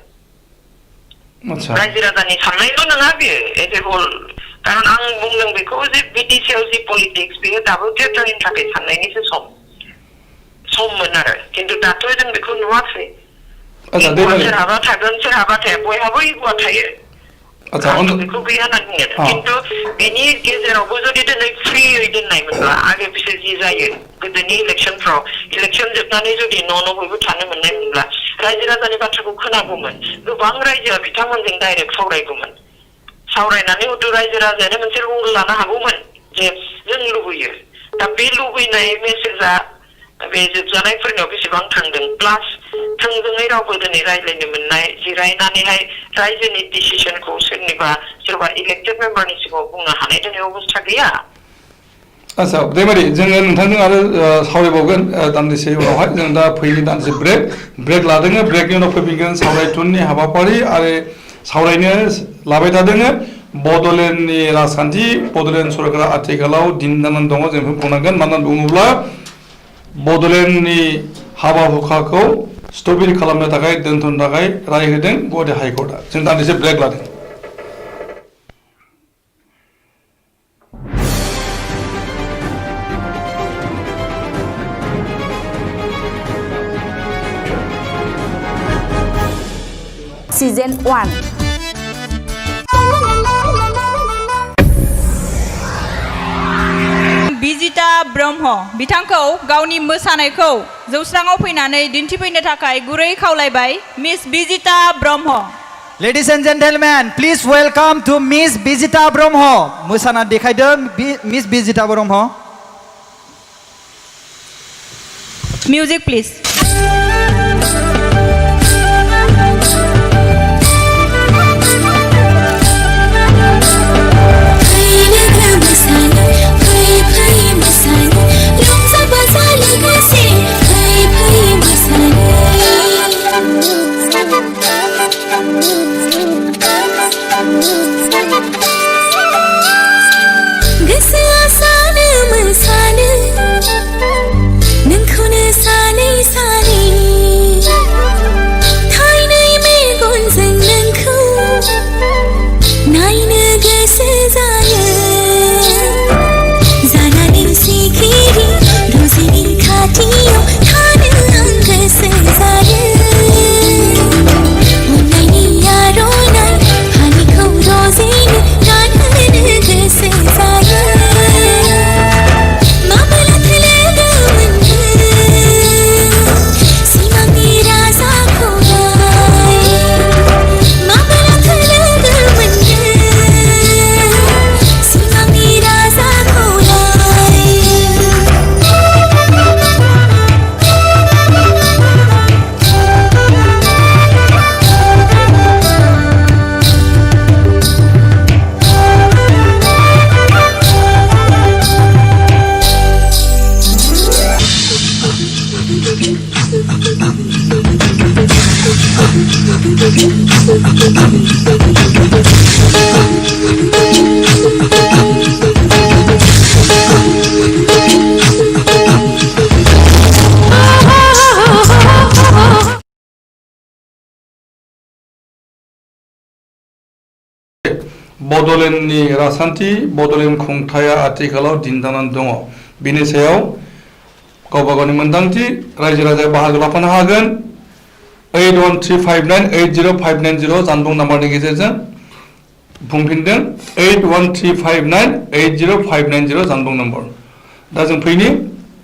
Speaker 8: रायजो राजानि साननायल' नङा बेयो एज ए होल खारन आं बुंदों बेखौ जे बिटिसिआव जि पलिटिक्स बेयो दाबो थियेटारनि थाखाय साननायनिसो सममोन आरो खिन्थु दाथ' जों बेखौ नुवाखै सोरहाबा थागोन सोरहाबा थाया बयहाबो इग'आ थायो
Speaker 7: आच्छा
Speaker 8: बेखौ गैया होनना बुङो खिन्थु बेनि गेजेरावबो जुदि दिनै फ्रियै दोननायमोनब्ला आगे पिछे जि जायो गोदोनि इलेक्सनफ्राव इलेक्सन जोबनानै जुदि न' बयबो थानो मोननायमोनब्ला रायजो राजानि बाथ्राखौ खोनागौमोन गोबां रायजोआ बिथांमोनजों डाइरेक्ट सावरायगौमोन सावरायनानै हयथ' रायजो राजायानो मोनसे रुल लानो हागौमोन जे जों लुबैयो दा बे लुबैनाय मेसेजआ बे जोबजानायफोरनियाव बेसेबां थांदों प्लास थोंजोङै रावबो दिनै रायज्लायनो मोननाय जिरायनानैहाय रायजोनि डिसिसनखौ सोरबा इलेक्टेड मेम्बारनि सिगाङाव बुंनो हानाय दिनै अबस्था गैया
Speaker 7: आच्छा दैमारि जोङो नोंथांजों आरो सावरायबावगोन दान्दिसे उनावहाय जों दा फैनि दान्दिसे ब्रेक लादों ब्रेकनि उनाव फैफिनगोन सावरायथुननि हाबाफारि आरो सावरायनो लाबाय थादों बड'लेण्डनि राजखान्थि बड'लेण्ड सरकारा आथिखालाव दिन्दानानै दङ जों बेखौ बुंनांगोन मानो होनना बुङोब्ला बड'लेण्डनि हाबा हुखाखौ स्थगित खालामनो थाखाय दोनथ'नो थाखाय राय होदों गुवाहाटी हाइकर्टआ जों दान्दिसे ब्रेक लादों
Speaker 5: Season 1
Speaker 2: बिजिता ब्रह्म बिथांखौ गावनि मोसानायखौ जौस्राङाव फैनानै दिन्थिफैनो थाखाय गुरै खावलायबाय Miss Bijita Brahma
Speaker 3: Ladies and gentlemen, please welcome to Miss Bijita Brahmo. मोसाना देखायदों Miss Bijita Brahmo.
Speaker 2: Music please.
Speaker 7: बड'लेण्डनि राजखान्थि बड'लेण्ड खुंथाया आथिखालाव दिन्दानानै दङ बेनि सायाव गावबा गावनि मोनदांथि रायजो राजाया बाहागो लाफानो हागोन 8135980590 जानबुं नाम्बारनि गेजेरजों बुंफिनदों 8135980590 जानबुं नाम्बार दा जों फैनि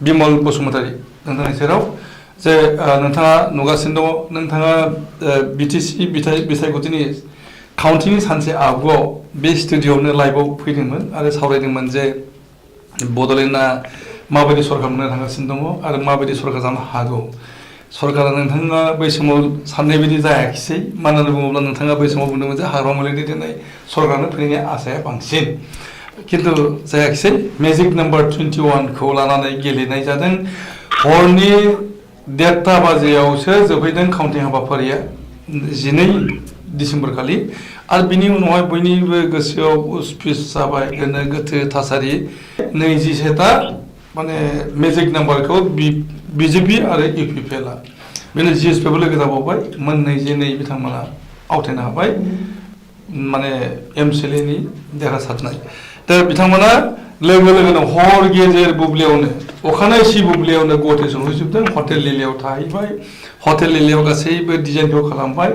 Speaker 7: बिमल बसुमतारी नोंथांनि सेराव जे नोंथाङा नुगासिनो दङ नोंथाङा बिटिसि बिसायख'थिनि काउन्टिंनि सानसे आगुआव बे स्टुडिअ'आवनो लाइभआव फैदोंमोन आरो सावरायदोंमोन जे बड'लेण्डआ माबायदि सरकार मोननो थांगासिनो दङ आरो माबायदि सरकार जानो हागौ सरकारा नोंथाङा बै समाव साननाय बायदि जायाखिसै मानो होनना बुङोब्ला नोंथाङा बै समाव बुंदोंमोन जे हाग्रामा मुलुगनि दिनै सरकारनो फैनायनि आसाया बांसिन खिन्थु जायाखिसै मेजिक नाम्बार 21 खौ लानानै गेलेनाय जादों हरनि 1:30 बाजियावसो जोबहैदों काउन्टिं हाबाफारिया 12 डिसेम्बर खालि आरो बिनि उनावहाय बयनिबो गोसोआव उसपिस जाबाय गोथो थासारि 27टा माने मेजिक नाम्बारखौ बिजेपि आरो इउपिपिएलआ बेनो जिएसपिआबो लोगो जाबावबाय मोननै जेनै बिथांमोना आवथायनो हाबाय माने एमसिएलएनि देरहासारनाय दा बिथांमोना लोगो लोगोनो हर गेजेर बुब्लियावनो अखानायसि बुब्लियावनो गुवाहाटि सहैजोबदों हटेल लिलियाव थाहैबाय हटेल लिलियाव गासैबो डिजाइनखौ खालामबाय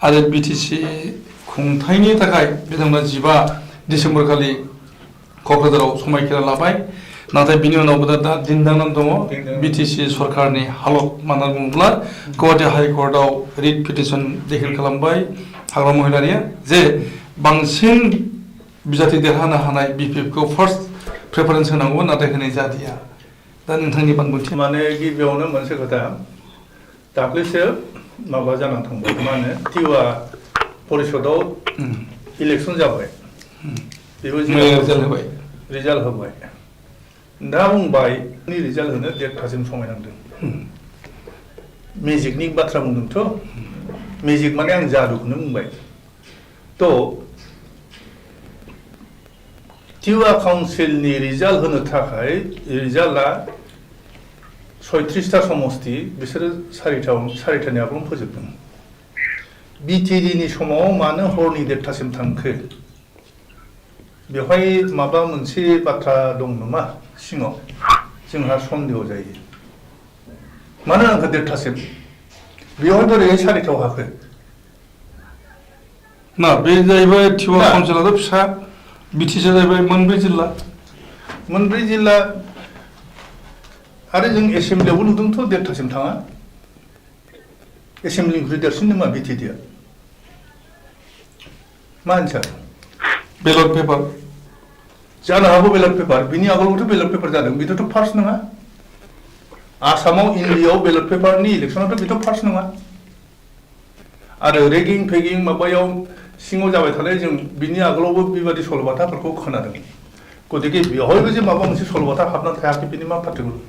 Speaker 7: आरो बिटिसि खुंथायनि थाखाय बिथांमोना 15 डिसेम्बर खालि क'क्राझाराव समायखिरा लाबाय नाथाय बिनि उनावबो दा दिन्दांनानै दङ बिटिसि सरकारनि हालत मानो बुङोब्ला गुवाहाटी हाइकर्टआव रिट पिटिसन दाखिल खालामबाय हाग्रामा महिलारिया जे बांसिन बिजाथि देरहानो हानाय बिपिएफखौ फार्स्ट प्रेफारेन्स होनांगौ नाथाय होनाय जादिया दा नोंथांनि बानबुंथि
Speaker 9: माने गिबियावनो मोनसे खोथा दाख्लैसो माबा जानानै थांबाय मा होनो टिवा परिषदआव इलेक्सन जाबाय बेबो रिजाल्ट होबाय दा बुंबाय रिजाल्ट होनो 1:30 समय नांदों मेजिकनि बाथ्रा बुंदोंथ' मेजिक माने आं जादुखौनो बुंबाय थ' टिवा काउन्सिलनि रिजाल्ट होनो थाखाय रिजाल्टआ 36टा समस्ति बिसोरो 4टानि आगोलावनो फोजोबदों बिटिडिनि समाव मानो हरनि 1:30 थांखो बेवहाय माबा मोनसे बाथ्रा दं नामा सिङाव जोंहा सन्देह जायो मानो आंखौ 1:30 बेवहाय बोरै 4टायाव हाखो
Speaker 7: ना बे जाहैबाय टिवा काउन्सिलाथ' फिसा बिटिसिआ जाहैबाय मोनब्रै जिल्ला आरो जों एसेम्ब्लियावबो नुदोंथ' 1:30 थाङा एसेम्ब्लिनिख्रुइ देरसिन नामा बिटिडिआ मा होनसार बेलट पेपार
Speaker 9: जानो हागौ बेलट पेपार बिनि आगोलावथ' बेलट पेपार जादों बेथ' फार्स्ट नङा आसामाव इन्डियायाव बेलट पेपारनि इलेक्सनावथ' बेथ' फार्स्ट नङा आरो रेगिं फेगिं माबायाव सिङाव जाबाय थानाय जों बिनि आगोलावबो बेबादि सल'बाथाफोरखौ खोनादों गतिके बेवहायबो जे माबा मोनसे सल'बाथा हाबनानै थायाखै बिनि मा पार्टिकुलार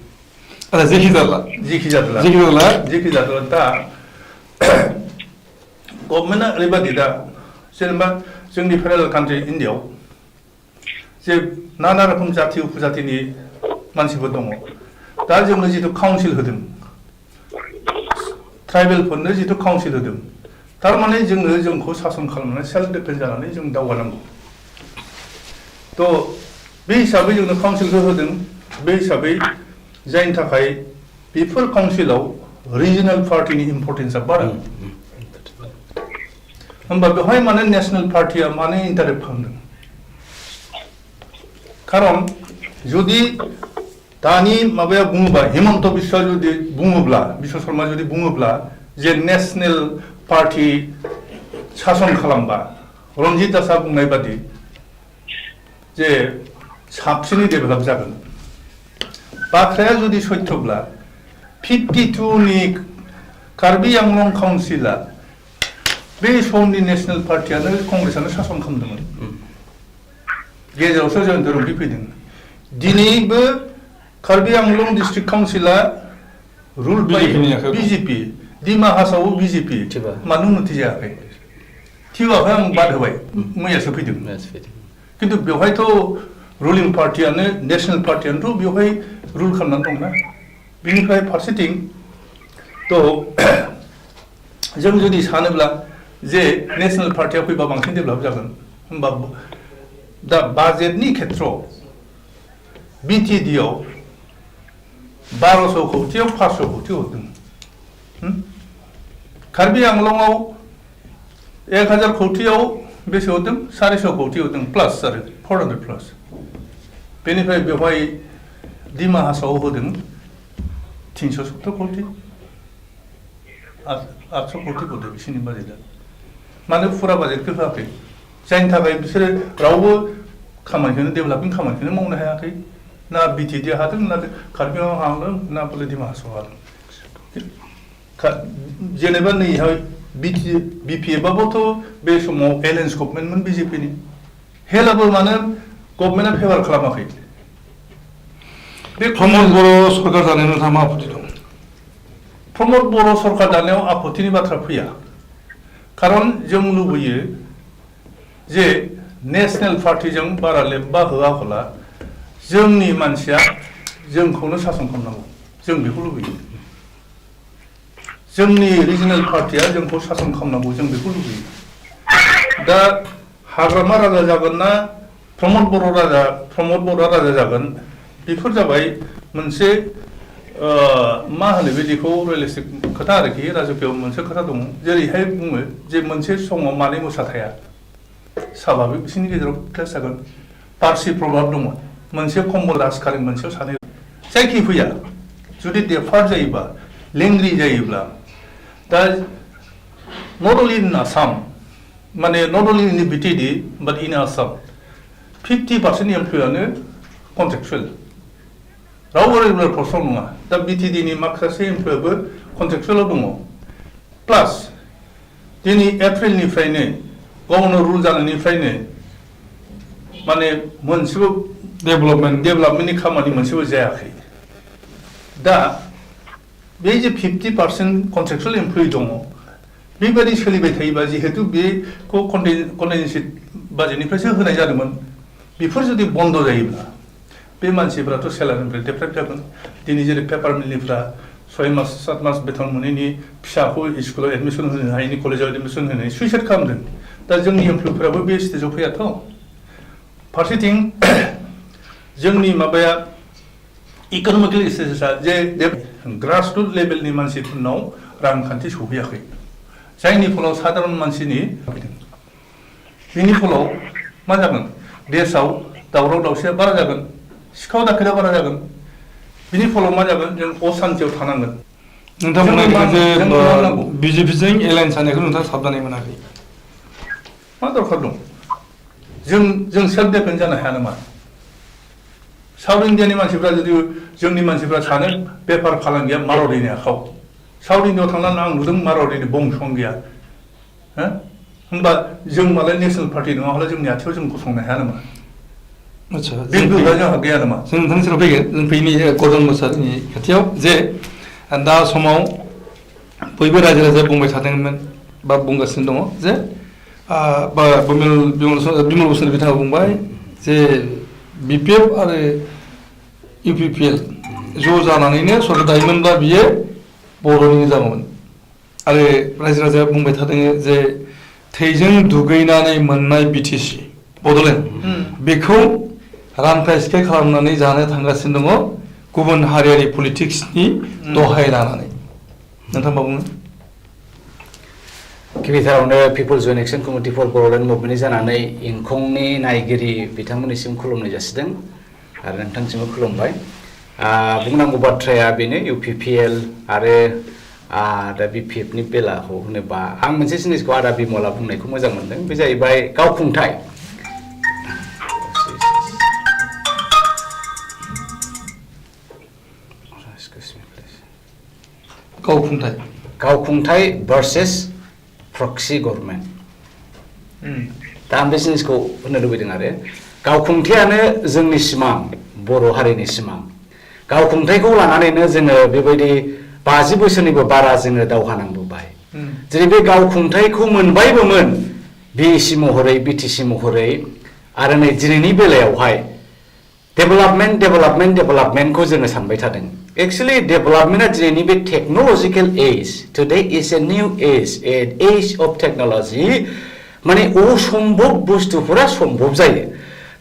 Speaker 9: जेखि जादोला दा गभर्नमेन्टआ ओरैबादि दा जेनेबा जोंनि फेडारेल कान्ट्रि इन्डियायाव जे नाना रोखोम जाथि उपजातिनि मानसिफोर दङ दा जोंनो जिथु काउन्सिल होदों ट्राइबेलफोरनो जिथु काउन्सिल होदों थारमाने जोंखौ सासन खालामनानै सेल्फ डिफेन्स जानानै जों दावगानांगौ थ' बे हिसाबै जोंनो काउन्सिलखौ होदों बे हिसाबै जायनि थाखाय बेफोर काउन्सिलाव रिजनेल पार्टिनि इम्पर्टेन्सआ बारा होमबा बेवहाय माने नेशनेल पार्टिया माने इन्टारेक्ट खालामदों खारन जुदि दानि माबाया बुङोबा हिमन्त बिश्व जुदि बुङोब्ला बिश्व शर्मा जुदि बुङोब्ला जे नेशनेल पार्टी सासन खालामबा रन्जित दासआ बुंनाय बादि जे साबसिनै डेभेलप जागोन बाथ्राया जुदि सैथोब्ला 52नि कार्बि आंलं काउन्सिला बे समनि नेशनेल पार्टियानो कंग्रेसआनो सासन खालामदोंमोन गेजेरावसो जयन्त रुंदि फैदों दिनैबो कार्बि आंलं डिस्ट्रिक्ट काउन्सिला रुल बाय बिजेपि डिमा हासावबो बिजेपि मानो उन्नति जायाखै टिवाखौ आं बाद होबाय मैयासो फैदों खिन्थु बेवहायथ' रुलिं पार्टियानो नेशनेल पार्टियानोथ' बेवहाय रुल खालामनानै दंना बेनिफ्राय फारसेथिं थ' जों जुदि सानोब्ला जे नेशनेल पार्टिया फैबा बांसिन डेभेलप जागोन होमबा दा बाजेटनि खेथ्रआव बिटिडिआव 1200 कौटियाव 500 कौटि हरदों कार्बि आंलंआव 1000 कौटियाव बेसे हरदों 400 कौटि हरदों प्लास आरो 400 प्लास बेनिफ्राय बेवहाय डिमा हासाव होदों 370 कौटि 800 कौटि हरदों बिसोरनि बाजेटआ मानो फुरा बाजेटखौ होआखै जायनि थाखाय बिसोरो रावबो खामानिखौनो डेभेलपिं खामानिखौनो मावनो हायाखै ना बिटिडि हादों ना कार्बि आंलं हादों ना बले डिमा हासाव हादों जेनेबा नैहाय बिपिएफआबोथ' बे समाव एलायन्स गभर्नमेन्टमोन बिजेपिनि हेलाबो मानो गभर्नमेन्टआ फेभार खालामाखै बे
Speaker 7: प्रमद बर' सरकार जानायाव नोंथाङा मा आपत्ति दं
Speaker 9: प्रमद बर' सरकार दानायाव आपत्तिनि बाथ्रा फैया खारन जों लुबैयो जे नेशनेल पार्टिजों बारा लेब्बा होआ होला जोंनि मानसिया जोंखौनो सासन खालामनांगौ जों बेखौ लुबैयो जोंनि रिजनेल पार्टिया जोंखौ सासन खालामनांगौ जों बेखौ लुबैयो दा हाग्रामा राजा जागोन ना प्रमद बर' राजा जागोन बेफोर जाबाय मोनसे मा होनो बिदिखौ रियेलिस्टिक खोथा आरोखि राजकीय मोनसे खोथा दङ जेरैहाय बुङो जे मोनसे समाव मानै मोसा थाया स्वाभाबिक बिसोरनि गेजेराव क्लास जागोन पारसि प्रभाब दङ मोनसे कम्बल राजखारि मोनसेयाव सानै जायखि फैया जुदि डेफार जायोबा लेंग्रि जायोब्ला दा not only in Assam माने not only in the BTD but in Assam 50% एमप्लयानो कन्ट्रेक्चुएल रावबो रेगुलार पर्सन नङा दा BTD नि माखासे एमप्लयाबो कन्ट्रेक्चुएलाव दङ प्लास दिनै एप्रिलनिफ्रायनो गभर्नर रुल जानायनिफ्रायनो माने मोनसेबो डेभेलपमेन्टनि खामानि मोनसेबो जायाखै दा बे जे 50% कन्ट्रेक्चुएल एमप्लयि दङ बेबायदि सोलिबाय थायोबा जिहेतु बेखौ कन्टिजेन्सि बाजेटनिफ्रायसो होनाय जादोंमोन बेफोर जुदि बन्द जायोब्ला बे मानसिफ्राथ' सेलारिनिफ्राय डेप्राइभ जागोन दिनै जेरै पेपार मिलनिफ्रा 6 मास 7 मास बेथन मोनैनि फिसाखौ स्कुलाव एडमिसन होनो हायैनि कलेजाव एडमिसन होनो सुइसाइड खालामदों दा जोंनि एमप्लयिफोराबो बे स्टेजाव फैयाथ' फारसेथिं जोंनि माबाया इकनमिकेल स्टेटासा जे ग्रासरुट लेभेलनि मानसिफोरनाव रांखान्थि सौफैयाखै जायनि फलाव साधारन मानसिनि बिनि फलाव मा जागोन देशआव दावराव दावसिया बारा जागोन सिखाव दाखेदा बारा जागोन बिनि फलाव मा जागोन जों असान्तियाव थानांगोन
Speaker 7: नोंथांमोना जे बिजेपिजों एलायन्स जानायखौ नोंथाङा साबधानै मोनाखै
Speaker 9: मा दरखार दं जों सेल्फ डिफेन्स जानो हाया नामा साउथ इन्डियानि मानसिफ्रा जुदि जोंनि मानसिफ्रा सानो बेफार फालांगिया मारवाड़ीनि आखाव साउथ इन्डियाव थांनानै आं नुदों मारवाड़ीनि बंसं गैया होनबा जों मालाय नेसनेल पार्टि नङाब्ला जोंनि आथिङाव जों गसंनो हाया नामा
Speaker 7: आच्छा
Speaker 9: बे गोहोआ जोंहा गैया नामा
Speaker 7: जों नोंथांनि सेराव फैगोन जों फैनि गौतम मोसाहारिनि खाथियाव जे दा समाव बयबो रायजो राजाया बुंबाय थादोंमोन बा बुंगासिनो दङ जे बा बिमल बसुमतारी बिथाङा बुंबाय जे BPF आरो UPPL ज' जानानैनो सरकार दायोमोनब्ला बियो बर'नि जागौमोन आरो रायजो राजाया बुंबाय थादों जे थैजों दुगैनानै मोननाय BTC बड'लेण्ड बेखौ रानथाय सिखाय खालामनानै जानो थांगासिनो दङ गुबुन हारियारि पलिटिक्सनि दहाय लानानै नोंथां मा बुङो
Speaker 10: गिबिथारावनो people's joint action committee for Bodoland मुभमेन्टनि जानानै इंखंनि नायगिरि बिथांमोननिसिम खुलुमनाय जासिदों आरो नोंथांसिमबो खुलुमबाय बुंनांगौ बाथ्राया बेनो UPPL आरो दा BPF नि बेलाखौ होनोबा आं मोनसे जिनिसखौ आदा बिमला बुंनायखौ मोजां मोनदों बे जाहैबाय गावखुंथाय गावखुंथाय भार्सेस प्रक्सि गभर्नमेन्ट दा आं बे जिनिसखौ होननो लुबैदों आरो गावखुंथायानो जोंनि सिमां बर' हारिनि सिमां गावखुंथायखौ लानानैनो जोङो बेबायदि 50 बोसोरनिबो बारा जोङो दावहा नांबोबाय जेरै बे गावखुंथायखौ मोनबायबोमोन BEC महरै BTC महरै आरो नै दिनैनि बेलायावहाय डेभेलपमेन्टखौ जोङो सानबाय थादों एक्चुअली डेभेलपमेन्टआ दिनैनि बे technological age today is a new age of technology माने असम्भब बुस्थुफोरा सम्भब जायो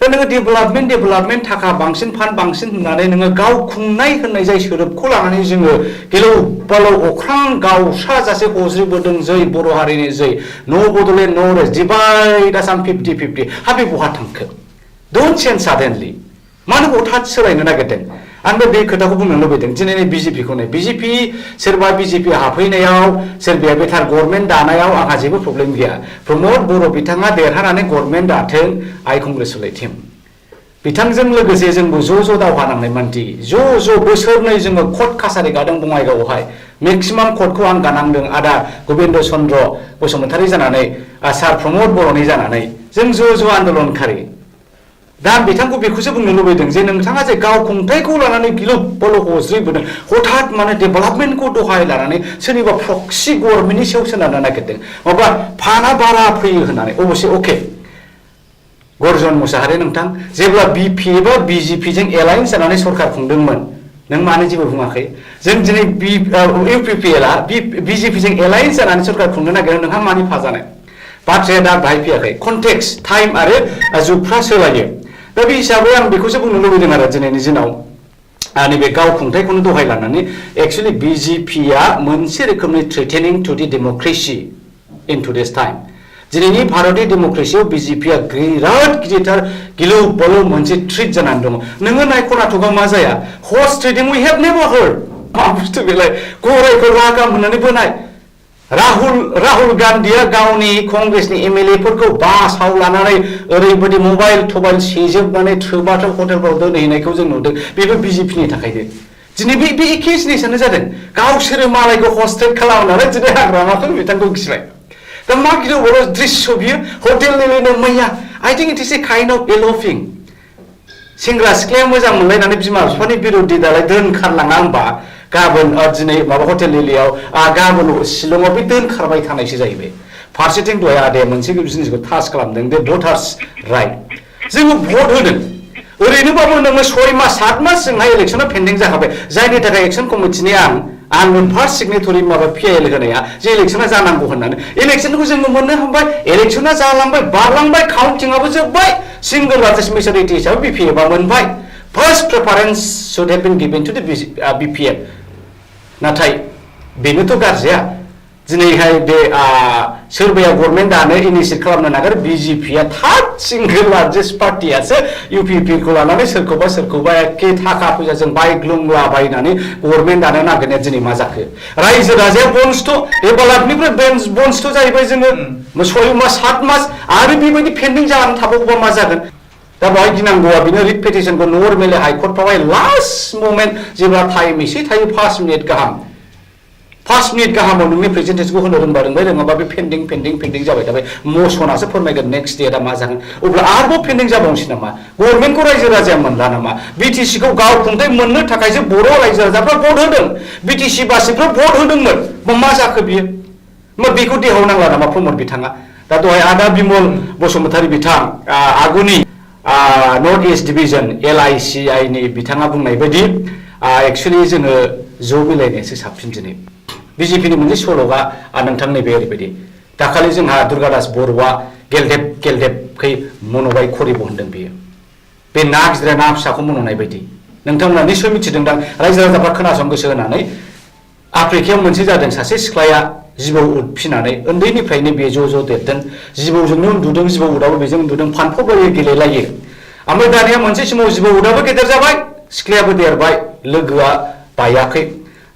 Speaker 10: दा नोङो डेभेलपमेन्ट थाखा बांसिन फान्ड बांसिन होननानै नोङो गावखुंनाय होननाय जाय सोदोबखौ लानानै जोङो गिलौ बालौ अख्रां गावसा जासे हज्रिबोदों जै बर' हारिनि जै नो बड'लेण्ड नो रेस्ट डिभाइड आसाम 50-50 हाबे बहा थांखो डोन्ट चेन्ज साडेनलि मानो हथात सोलायनो नागिरदों आं बे खोथाखौ बुंनो लुबैदों दिनैनि BJP खौ नै BJP सोरबा BJP हाबफैनायाव सोरबाया बेथार गभर्नमेन्ट दानायाव आंहा जेबो प्रब्लेम गैया प्रमद बर' बिथाङा देरहानानै गभर्नमेन्ट दाथों आइ कंग्रेचुलेट हिम बिथांजों लोगोसे जोंबो ज' दावहा नांनाय मानसि ज' बोसोरनै जोङो कर्ट कासारि गादों बङाइगावआवहाय मेक्सिमाम कर्टखौ आं गानांदों आदा गबिन्द चन्द्र बसुमतारी जानानै सार प्रमद बर'नि जानानै जों ज' आन्दोलनकारि दा बिथांखौ बेखौसो बुंनो लुबैदों जे नोंथाङा जे गावखुंथायखौ लानानै गिलु बालु हज्रिबोदों हथात माने डेभेलपमेन्टखौ दहाय लानानै सोरनिबा प्रक्सि गभर्नमेन्टनि सायाव सोनारनो नागिरदों माबा फाना बारा फैयो होननानै अबसे अके गर्जन मुसाहारि नोंथां जेब्ला BPF बा BJP जों एलायन्स जानानै सरकार खुंदोंमोन नों मानो जेबो बुङाखै जों दिनै UPPL आ BJP जों एलायन्स जानानै सरकार खुंनो नागिरदों नोंहा मानि फाजानाय बाथ्राया दा बाहाय फैयाखै कन्टेक्स्ट टाइम आरो जुगफ्रा सोलायो दा बे हिसाबै आं बेखौसो बुंनो लुबैदों आरो दिनैनि दिनाव नैबे गावखुंथायखौनो दहाय लानानै एक्चुअलि BJP आ मोनसे रोखोमनि threatening to the democracy in today's time दिनैनि भारतनि डेम'क्रेसियाव बिजेपिया बिराद गिदिरथार गिलु बालु मोनसे थ्रिट जानानै दङ नोङो नाय कर्नाटकआव मा जाया horse trading we have never heard मा बुस्थु बेलाय गरायखौ लागाम होननानै बोनाय राहुल गान्धीया गावनि कंग्रेसनि एमएलए फोरखौ बासाव लानानै ओरैबायदि मबाइल थबाइल सेजोबनानै थोबाथाव हटेलफ्राव दोनहैनायखौ जों नुदों बेबो बिजेपिनि थाखायनो दिनै बे एखे जिनिसानो जादों गावसोरो मालायखौ हस्टेट खालामनानै दिनै हाग्रामाखौ बिथांखौ गिबाय दा मा गिदिर बर' दृश्य बियो हटेल लेलेनो मैया I think it is a kind of एल'फिं सेंग्रा सिख्लाया मोजां मोनलायनानै बिमा बिफानि बिरुद्ध दालाय दोनखारलाङा होमबा गाबोन दिनै माबा हटेल लिलियाव गाबोन शिलंआव बे दोनखारबाय थानायसो जाहैबाय फारसेथिं दहाय आदाया मोनसे जिनिसखौ टाच खालामदों दे भटार्स राइट जोङो भट होदों ओरैनोबाबो नोङो 6 मास 7 मास जोंहा इलेक्सना पेन्डिं जाखाबाय जायनि थाखाय एक्सन कमिटिनि आंनि फार्स्ट सिगनेटरि माबा पिएल होनाया जे इलेक्सना जानांगौ होननानै इलेक्सनखौ जोङो मोननो हाबाय इलेक्सना जालांबाय बारलांबाय काउन्टिंआबो जोब्बाय सिंगल लार्जेस्ट मेजरिटि हिसाबै बिपिएफआ मोनबाय first preference should have been given to the BPF नाथाय बेनोथ' गाज्रिया दिनैहाय बे सोरबाया गभर्नमेन्ट दानो इनिशियेट खालामनो नागार बिजेपिया थार्ड सिंगल लार्जेस्ट पार्टियासो इउपिपिखौ लानानै सोरखौबा एखे थाखा फैसाजों बायग्लुंलाबायनानै गभर्नमेन्ट दानो नागिरनाया दिनै मा जाखो रायजो राजाया बन्सथ' डेभेलपनिफ्राय बन्सथ' जाहैबाय जोङो 6 मास 7 मास आरो बेबायदि पेन्डिं जानानै थाबावोबा मा जागोन दा बेवहाय गिनांगौआ बेनो रिट पेटिशनखौ नर्मेलि हाइकर्टफ्रावहाय लास्ट मोमेन्ट जेब्ला टाइम एसे थायो 5 मिनिट गाहाम 5 मिनिट गाहामाव नोंनि प्रेजेन्टेशनखौ होनो रोंबा रोङाबा बे पेन्डिं जाबाय थाबाय मसनासो फोरमायगोन नेक्स्ट डेटआ मा जागोन अब्ला आरोबाव पेन्डिं जाबावनोसै नामा गभर्नमेन्टखौ रायजो राजाया मोनला नामा बिटिसिखौ गाव खुंथाय मोननो थाखायसो बर' रायजो राजाफ्रा भट होदों बिटिसि बासिफ्रा भट होदोंमोन मा जाखो बियो बेखौ देहाव नांला नामा प्रमद बिथाङा दा दहाय आदा बिमल बसुमतारी बिथां आगुनि नर्थ इस्ट डिभिजन LICI नि बिथाङा बुंनाय बायदि एक्चुअलि जोङो ज' मिलायनायसो साबसिन दिनै बिजेपिनि मोनसे सल'आ नोंथां नैबे ओरैबायदि दाखालि जोंहा दुर्गादास बर'आ गेलदेबखै मन'बाय खरिब होनदों बेयो बे ना गिदिरा ना फिसाखौ मन'नाय बायदि नोंथांमोना निस्सय मिथिदोंदां रायजो राजाफ्रा खोनासं गोसो होनानै आफ्रिकायाव मोनसे जादों सासे सिख्लाया जिबौ उद फिनानै उन्दैनिफ्रायनो बे ज' देरदों जिबौजोंनो उन्दुदों जिबौ उदाबो बेजों उन्दुदों फानफबलायो गेलेलायो ओमफ्राय दानिया मोनसे समाव जिबौ उदाबो गेदेर जाबाय सिख्लायाबो देरबाय लोगोआ बायाखै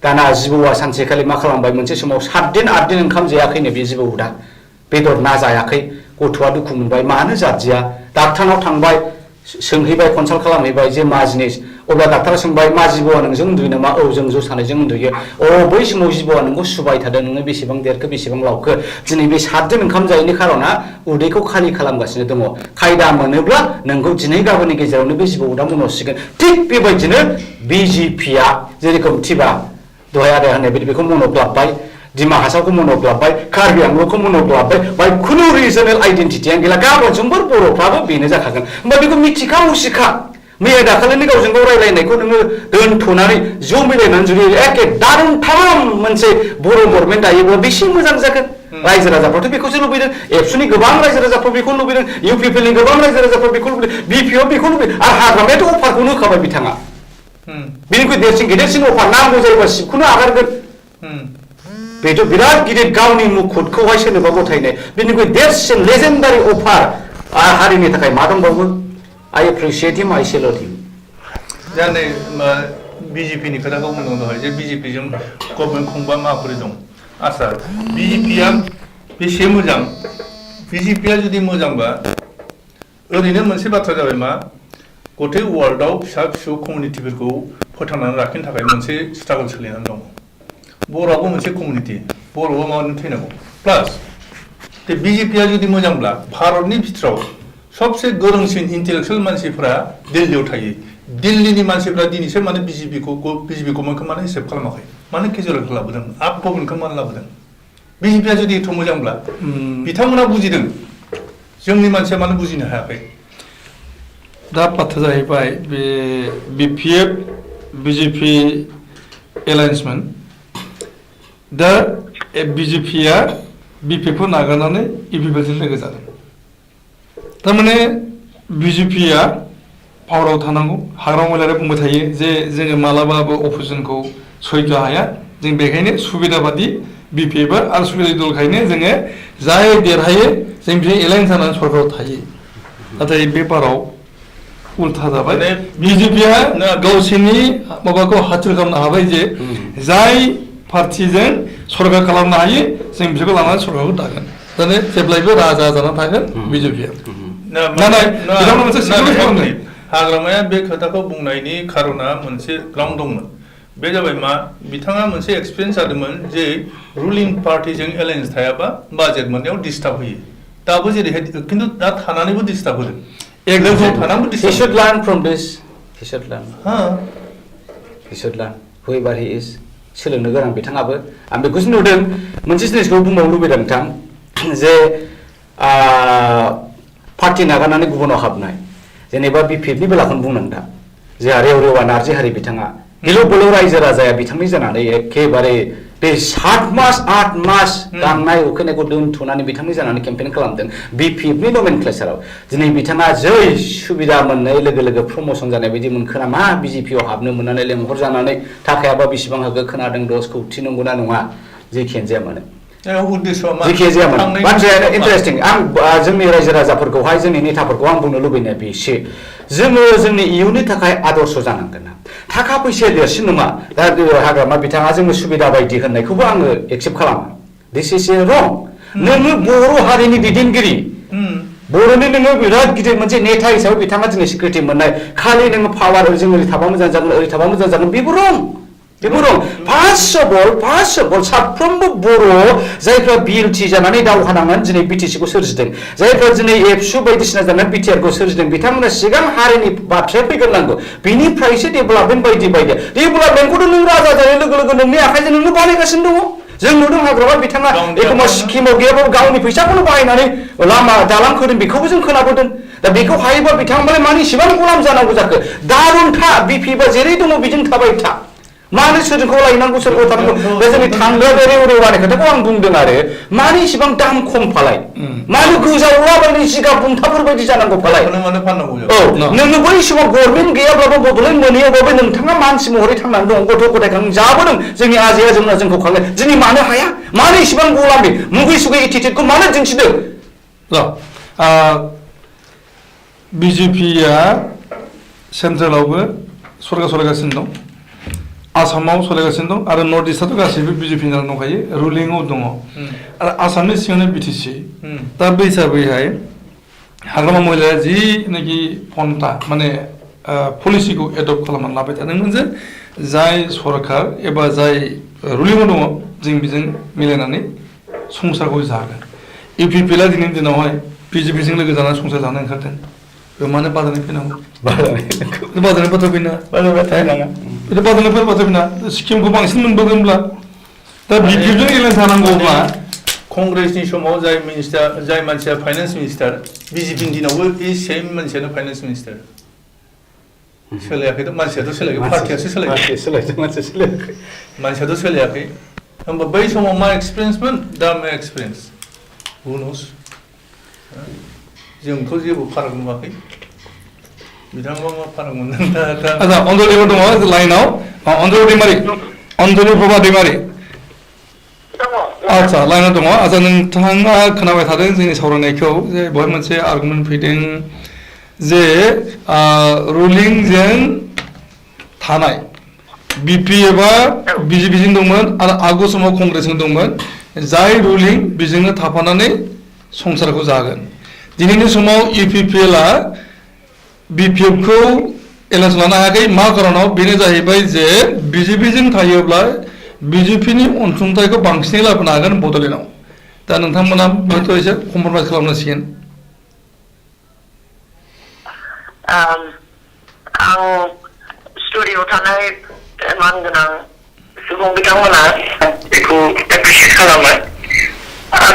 Speaker 10: दाना जिबौआ सानसेखालि मा खालामबाय मोनसे समाव 7 दिन 8 दिन ओंखाम जायाखैनो बे जिबौ उदा बेदर ना जायाखै गथ'आ दुखु मोनबाय मानो जादिया डाक्टारनाव थांबाय सोंहैबाय कनसाल्ट खालामहैबाय जे मा जिनिस अब्ला डाक्टारा सोंबाय मा जिबौआ नोंजों उन्दुयो नामा औ जों ज' सानैजों उन्दुयो बै समाव जिबौआ नोंखौ सुबाय थादों नोङो बेसेबां देरखो बेसेबां लावखो दिनै बे 7 दिन ओंखाम जायैनि खार'ना उदैखौ खालि खालामगासिनो दङ खायदा मोनोब्ला नोंखौ दिनै गाबोननि गेजेरावनो बे जिबौ उदा मन'सिगोन थिग बेबायदिनो बिजेपिया जेरेखम थिबा दहाय आदाया होननाय बायदि बेखौ मन'ग्लाबबाय दिमा हासावखौ मन'ग्लाबबाय कार्बि आंलंखौ मन'ग्लाबबाय बाय खुनु रिजनेल आइडेन्टिटियानो गैला गाबोन समफोर बर'फ्राबो बेनो जाखागोन होमबा बेखौ मिथिखा उसिखा मैया दाखालिनि गावजों गाव रायलायनायखौ नोङो दोनथ'नानै ज' मिलायनानै जुदि एखे दारुनथाम मोनसे बर' गभर्नमेन्ट दायोब्ला बेसे मोजां जागोन रायजो राजाफ्राथ' बेखौसो लुबैदों एबसुनि गोबां रायजो राजाफ्रा बेखौ लुबैदों इउपिपिएलनि गोबां रायजो राजाफ्रा बेखौ लुबैदों बिपिएफ बेखौ लुबैदों आरो हाग्रामायाथ' अफारखौनो होखाबाय बिथाङा बेनिख्रुइ गेदेरसिन अफार नांगौ जायोबा सिबखौनो आगारगोन बेथ' बिराद गिदिर गावनि मुखुदखौहाय सोरनोबा गथायनाय बेनिख्रुइ देरसिन लेजेन्डारि अफार हारिनि थाखाय मा दंबावो I appreciate him, I salute him.
Speaker 9: दा नै बिजेपिनि खोथाखौ बुंदों दहाय जे बिजेपिजों गभर्नमेन्ट खुंबा माबोरै दं आसा बिजेपिया बेसे मोजां बिजेपिया जुदि मोजांबा ओरैनो मोनसे बाथ्रा जाबाय मा गथै वर्ल्डआव फिसा फिसौ कमिउनिटिफोरखौ फोथांनानै लाखिनो थाखाय मोनसे स्ट्रागल सोलिनानै दं बर'आबो मोनसे कमिउनिटि बर'आ मानो थैनांगौ प्लास बे बिजेपिया जुदि मोजांब्ला भारतनि बिथोराव सबसे गोरोंसिन इन्टेलेक्सुवेल मानसिफ्रा दिल्लीयाव थायो दिल्लीनि मानसिफ्रा दिनैसो माने बिजेपि गभर्नमेन्टखौ माने हिसाब खालामाखै माने केजुरेलखौ लाबोदों आप गभर्नमेन्टखौ मानो लाबोदों बिजेपिया जुदि एथ' मोजांब्ला बिथांमोना बुजिदों जोंनि मानसिया मानो बुजिनो हायाखै
Speaker 7: दा बाथ्रा जाहैबाय बे बिपिएफ बिजेपि एलायन्समोन दा बिजेपिया बिपिएफखौ नागारनानै इउपिपिएलजों लोगो जादों थारमाने बिजेपिया पावाराव थानांगौ हाग्रामा महिलाया बुंबाय थायो जे जोङो मालाबाबो अपोजिसनखौ सैज्य हाया जों बेखायनो सुबिदा बादि BPF आरो सुबिदा दलखायनो जोङो जाय देरहायो जों बे एलायन्स जानानै सरकाराव थायो नाथाय बे बाराव उल्था जाबाय BJPआ गावसोरनि माबाखौ हाथिर खालामनो हाबाय जे जाय पार्टिजों सरकार खालामनो हायो जों बिसोरखौ लानानै सरकारखौ दागोन दाने जेब्लायबो राजा जानानै थागोन BJPआ नाथाय बिथांमोना मोनसे सिकिउरिटि खालामदों
Speaker 9: हाग्रामाया बे खोथाखौ बुंनायनि खारना मोनसे ग्राउन्ड दंमोन बे जाबाय मा बिथाङा मोनसे एक्सपिरियेन्स जादोंमोन जे रुलिं पार्टिजों एलायन्स थायाबा बाजेट मोननायाव डिस्टार्ब होयो दाबो जेरैहाय खिन्थु दा थानानैबो डिस्टार्ब होदों
Speaker 10: He should learn from this. He should learn. He should learn. Whoever he is. सोलोंनो गोनां बिथाङाबो आं बेखौसो नुदों मोनसे जिनिसखौ बुंबावनो लुबैदों नोंथां जे पार्टि नागारनानै गुबुनाव हाबनाय जेनेबा BPFनि बेलाखौनो बुंनां दा जोंहा रेवरेवा नार्जिहारि बिथाङा गिलु बालु रायजो राजाया बिथांनि जानानै एखेबारे बे 7 मास 8 मास गांनाय उखैनायखौ दोनथ'नानै बिथांनि जानानै केम्पेइन खालामदों BPFनि नमेनक्लेचाराव दिनै बिथाङा जै सुबिदा मोननाय लोगो लोगो प्रमोसन जानाय बायदि मोनखो नामा BJPआव हाबनो मोननानै लेंहर जानानै थाखायाबा बेसेबां होगो खोनादों 10 कौटि नंगौना नङा जेखियानो जाया मानो जेखियानो जाया मानो बाथ्राया इन्टारेस्टिं आं जोंनि रायजो राजाफोरखौहाय जोंनि नेताफोरखौ आं बुंनो लुबैनाया बेसो जोङो जोंनि इयुननि थाखाय आदर्श जानांगोन थाखा फैसाया देरसिन नङा दा हाग्रामा बिथाङा जोंनो सुबिदा बायदि होननायखौबो आङो एक्सेप्ट खालामा दिस इज रं नोङो बर' हारिनि दैदेनगिरि बर'नि नोङो बिराद गिदिर मोनसे नेता हिसाबै बिथाङा दिनै सिकिउरिटि मोननाय खालि नोङो पावार जों ओरै थाबा मोजां जागोन ओरै थाबा मोजां जागोन बेबो रं फार्स्ट अफ अल साफ्रोमबो बर' जायफ्रा बिएलटि जानानै दावहा नांनानै दिनै बिटिसिखौ सोरजिदों जायफ्रा दिनै एबसु बायदिसिना जानानै बिटिआरखौ सोरजिदों बिथांमोना सिगां हारिनि बाथ्राया फैग्रोनांगौ बिनिफ्रायसो डेभेलपमेन्ट बायदि डेभेलपमेन्टखौथ' नों राजा जानाय लोगो लोगो नोंनि आखाइजों नोंनो बानायगासिनो दङ जों नुदों हाग्रामा बिथाङा एखमबा स्किमाव गैयाबाबो गावनि फैसाखौनो बाहायनानै लामा दालां खोदों बेखौबो जों खोनाबोदों दा बेखौ हायोबा बिथाङा मानो इसेबां गलाम जानांगौ जाखो दारुनथा BPFआ जेरै दङ बिजों थाबाय था मानो सोरखौ लायनांगौ सोरखौ थानांगौ बे जोंनि थांग्रा बे रेवरेवानि खोथाखौ आं बुंदों आरो मानो इसेबां दाम खम फालाय मानो गोजावलाबायनाय जिगाब बुंथाफोर बायदि जानांगौ फालाय औ नोङो बै समाव गभर्नमेन्ट गैयाब्लाबो बड'लेण्ड मोनैयावबाबो नोंथाङा मानसि महरै थांनानै दं गथ' गथायखौ जाबोदों जोंनि आजै आजौमोना जोंखौ खांनो दिनै मानो हाया मानो इसेबां गलामि मुगै सुगै एटिटिउडखौ मानो दिन्थिदों
Speaker 7: BJPआ सेन्ट्रेलावबो सरकार सलायगासिनो दं आसामाव सलायगासिनो दं आरो नर्थ इस्टआथ' गासैबो BJP जानानै दंखायो रुलिंआव दङ आरो आसामनि सिङावनो BTC दा बे हिसाबैहाय हाग्रामा महिलाया जिनाखि पन्था माने पलिसिखौ एडप्ट खालामनानै लाबाय थादोंमोन जे जाय सरकार एबा जाय रुलिंआव दङ जों बेजों मिलायनानै संसारखौ जागोन UPPआ दिनैनि दिनावहाय BJPजों लोगो जानानै संसार जानो ओंखारदों मानो बादायनाय फैनांगौ बादायनाय बाथ्रा फैना बादायनायफोर बाथ्रा फैना स्किमखौ बांसिन मोनबोगोनब्ला दा BPFजों एलायन्स थानांगौब्ला
Speaker 9: कंग्रेसनि समाव जाय मानसिया फाइनान्स मिनिस्टार BJPनि दिनावबो बे सेम मानसियानो फाइनान्स मिनिस्टार सोलायाखैथ' मानसियाथ' सोलायाखै पार्टियासो सोलायदों मानसियाथ' सोलायाखै होमबा बै समाव मा एक्सपिरियेन्समोन दा मा एक्सपिरियेन्स हु नोस जोंथ' जेबो फाराग नुवाखै बिथाङा मा फाराग मोनदों दा
Speaker 7: आচ্ছা अञ्जलिबो दङ लाइनाव अञ्जलि दैमारि अञ्जलि प्रभा दैमारि आচ্ছা लाइनाव दङ आচ্ছা नोंथाङा खोनाबाय थादों जोंनि सावरायनायखौ जे बहाय मोनसे आर्गुमेन्ट फैदों जे रुलिंजों थानाय BPFआ BJPजों दंमोन आरो आगु समाव कंग्रेसजों दंमोन जाय रुलिं बेजोंनो थाफानानै संसारखौ जागोन दिनैनि समाव UPPआ BPFखौ एलायन्स लानो हायाखै मा खारनाव बेनो जाहैबाय जे BJPजों थायोब्ला BJPनि अनसुंथाइखौ बांसिनै लाबोनो हागोन बड'लेण्डआव दा नोंथांमोना हयथ' एसे कमप्रमाइज खालामनांसिगोन
Speaker 8: आं स्टुडिय'आव थानाय मानगोनां सुबुं बिथांमोना बेखौ एप्रिसियेट खालामो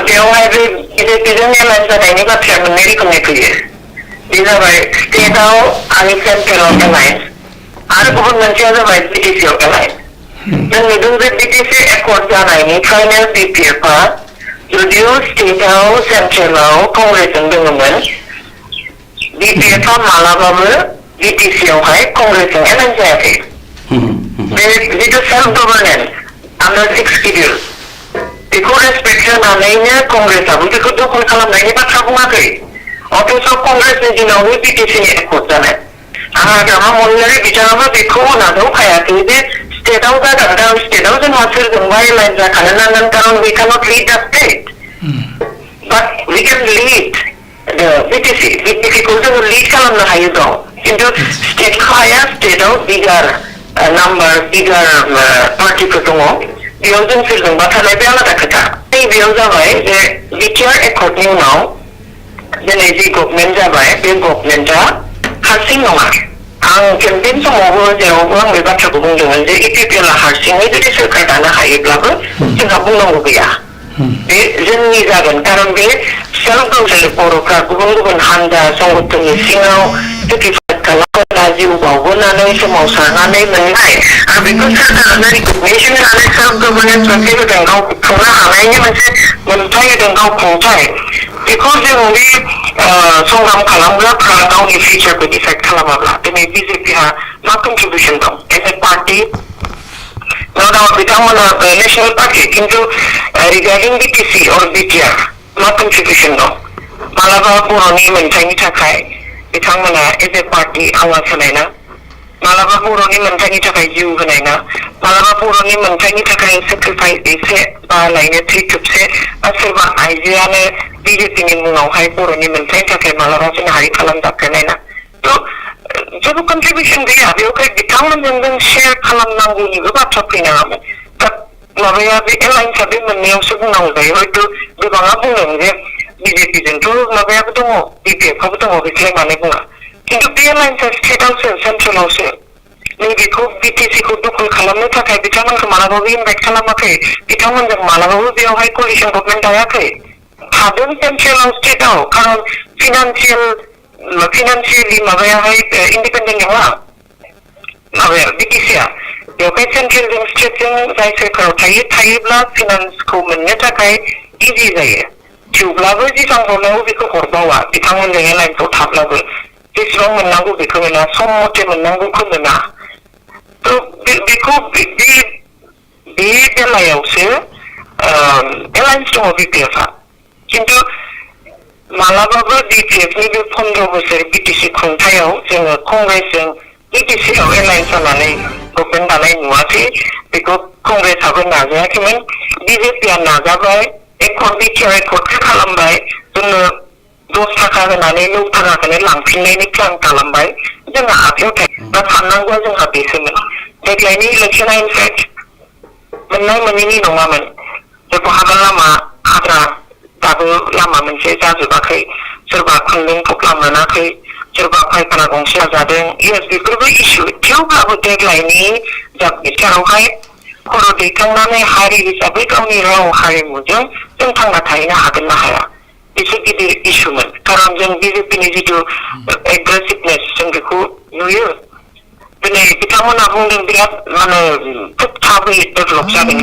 Speaker 8: बेवहाय बे BJPजों एलायन्स जानायनि बाथ्राया मोननै रोखोमनि फैयो बे जाबाय स्टेटआव आरो सेन्ट्रेलाव एलायन्स आरो गुबुन मोनसेया जाबाय BTCआव एलायन्स जों नुदों जे BTC एकर्ड जानायनिफ्रायनो BPFआ जुदिअ स्टेटआव सेन्ट्रेलाव कंग्रेसजों दङमोन BPFआ मालाबाबो BTCआवहाय कंग्रेसजों एलायन्स जायाखै बे जिथु सेल्फ गभर्नेन्स आन्डार 6 शेड्युल बेखौ रेसपेक्ट होनानैनो कंग्रेसआबो बेखौ दखल खालामनायनि बाथ्रा बुङाखै अथच कंग्रेसनि दिनावनो बिटिसिनि एकर्ड जानाय हाग्रामा महिलारि बिथाङाबो बेखौ नाजावखायाखै जे स्टेटआव जागोन दा स्टेटआव जोंहा सोरजोंबा एलाइन जाखानो नांगोन कारन we cannot lead the state but we can lead the BTC खौ जोङो लिड खालामनो हायो दं खिन्थु स्टेटखौ हाया स्टेटआव बिगार नाम्बार बिगार पार्टिफोर दङ बेयाव जों सोरजोंबा थानाय बे आलादा खोथा बेयाव जाबाय जे बिटिआर एकर्डनि उनाव दिनै जि गभर्नमेन्ट जाबाय बे गभर्नमेन्टआ हारसिं नङा आं केम्पेइन समावबो जेरावबो आं बे बाथ्राखौ बुंदोंमोन जे इपिपिएलआ हारसिङै जुदि सोरखार दानो हायोब्लाबो जोंहा बुंनांगौ गैया बे जोंनि जागोन कारन बे सेल्फ गभर्नमेन्ट बर'फ्रा गुबुन गुबुन हान्जा संगठननि सिङाव सेक्रिफाइस खालामना जिउ बावबोनानै सोमावसारनानै मोननाय आरो बेखौ सोरखारानो रिकगनिसन होनानै सेल्फ गभर्नेन्स मोनसे होदों गाव खुंनो हानायनि मोनसे मोनथाय होदों गाव खुंथाय बेखौ जों बे संग्राम खालामग्राफ्रा गावनि फिउचारखौ डिसाइड खालामाब्ला दिनै बिजेपिहा मा कन्ट्रिबिउसन दं एज ए पार्टि बिथांमोना नेशनेल पार्टि किन्तु रिगार्डिं बिटिसि अर बिटिआर मा कन्ट्रिबिउसन दं मालाबा बर'नि मोनथायनि थाखाय बिथांमोना एज ए पार्टि आवाज होनाय ना मालाबा बर'नि मोनथायनि थाखाय जिउ होनाय ना मालाबा बर'नि मोनथायनि थाखाय सेक्रिफाइस एसे बा लायनो थै थोबसे बा सोरबा आइजोआनो बिजेपिनि मुङावहाय बर'नि मोनथायनि थाखाय मालाबा जोंहारि खालामजाफेरनाय ना थ' जेबो कन्ट्रिबिउसन गैया बेवहाय बिथांमोनजों जों शेयार खालामनांगौनिबो बाथ्रा फैनाङामोन दा माबाया बे एलायन्सआ बे मोननैयावसो बुंनांगौ जायो हयथ' गोबाङा बुंदों जे बिजेपिजोंथ' माबायाबो दङ बिपिएफआबो दङ बेखौलाय मानो बुङा किन्तु बे एलायन्सआ स्टेटआवसो सेन्ट्रेलावसो नैबेखौ बिटिसिखौ दखल खालामनो थाखाय बिथांमोनखौ मालाबाबो इनभाइट खालामाखै बिथांमोनजों मालाबाबो बेवहाय कलिसन गभर्नमेन्ट दायाखै थादों सेन्ट्रेलाव स्टेटआव कारन फिनान्सियेलि माबायाहाय इन्डिपेन्डेन्ट नङा माबाया बिटिसिआ बेवहाय सेन्ट्रेलजों स्टेटजों जाय सोरखाराव थायोब्ला फिनान्सखौ मोननो थाखाय इजि जायो थेवब्लाबो जेसेबां हरनांगौ बेखौ हरबावा बिथांमोनजों एलायन्सआव थाब्लाबो जेसेबां मोननांगौ बेखौ मोना सम मथे मोननांगौखौ मोना थ' बेखौ बे बेलायावसो एलायन्स दङ बिपिएफआ किन्तु मालाबाबो बिपिएफनि बे 15 बोसोर बिटिसि खुंथायाव जोङो कंग्रेसजों बिटिसिआव एलायन्स जानानै गभर्नमेन्ट दानाय नुवाखै बेखौ कंग्रेसआबो नाजायाखैमोन बिजेपिआ नाजाबाय बिटिआर एकर्डखौ खालामबाय जोंनो 10 थाखा होनानै 9 थाखाखौनो लांफिननायनि प्लान खालामबाय जोंहा आखायाव थायो दा साननांगौआ जोंहा बेसोमोन देग्लायनि इलेक्सना इनफेक्ट मोननाय मोनैनि नङामोन जे बहाबा लामा हाग्रा दाबो लामा मोनसे जाजोबाखै सोरबा खुन्दुं थफ्ला मोनाखै सोरबा फायखाना गंसे जादों येस बेफोरबो इसु थेवब्लाबो देग्लायनि बिथारावहाय खर' दैखांनानै हारि हिसाबै गावनि राव हारिमुजों जों थांना थाहैनो हागोन ना हाया एसे गिदिर इस्युमोन कारन जों बिजेपिनि जिथु एग्रेसिभनेस जों बेखौ नुयो दिनै बिथांमोना बुंदों बिराद माने खोब थाबै डेभेलप जागोन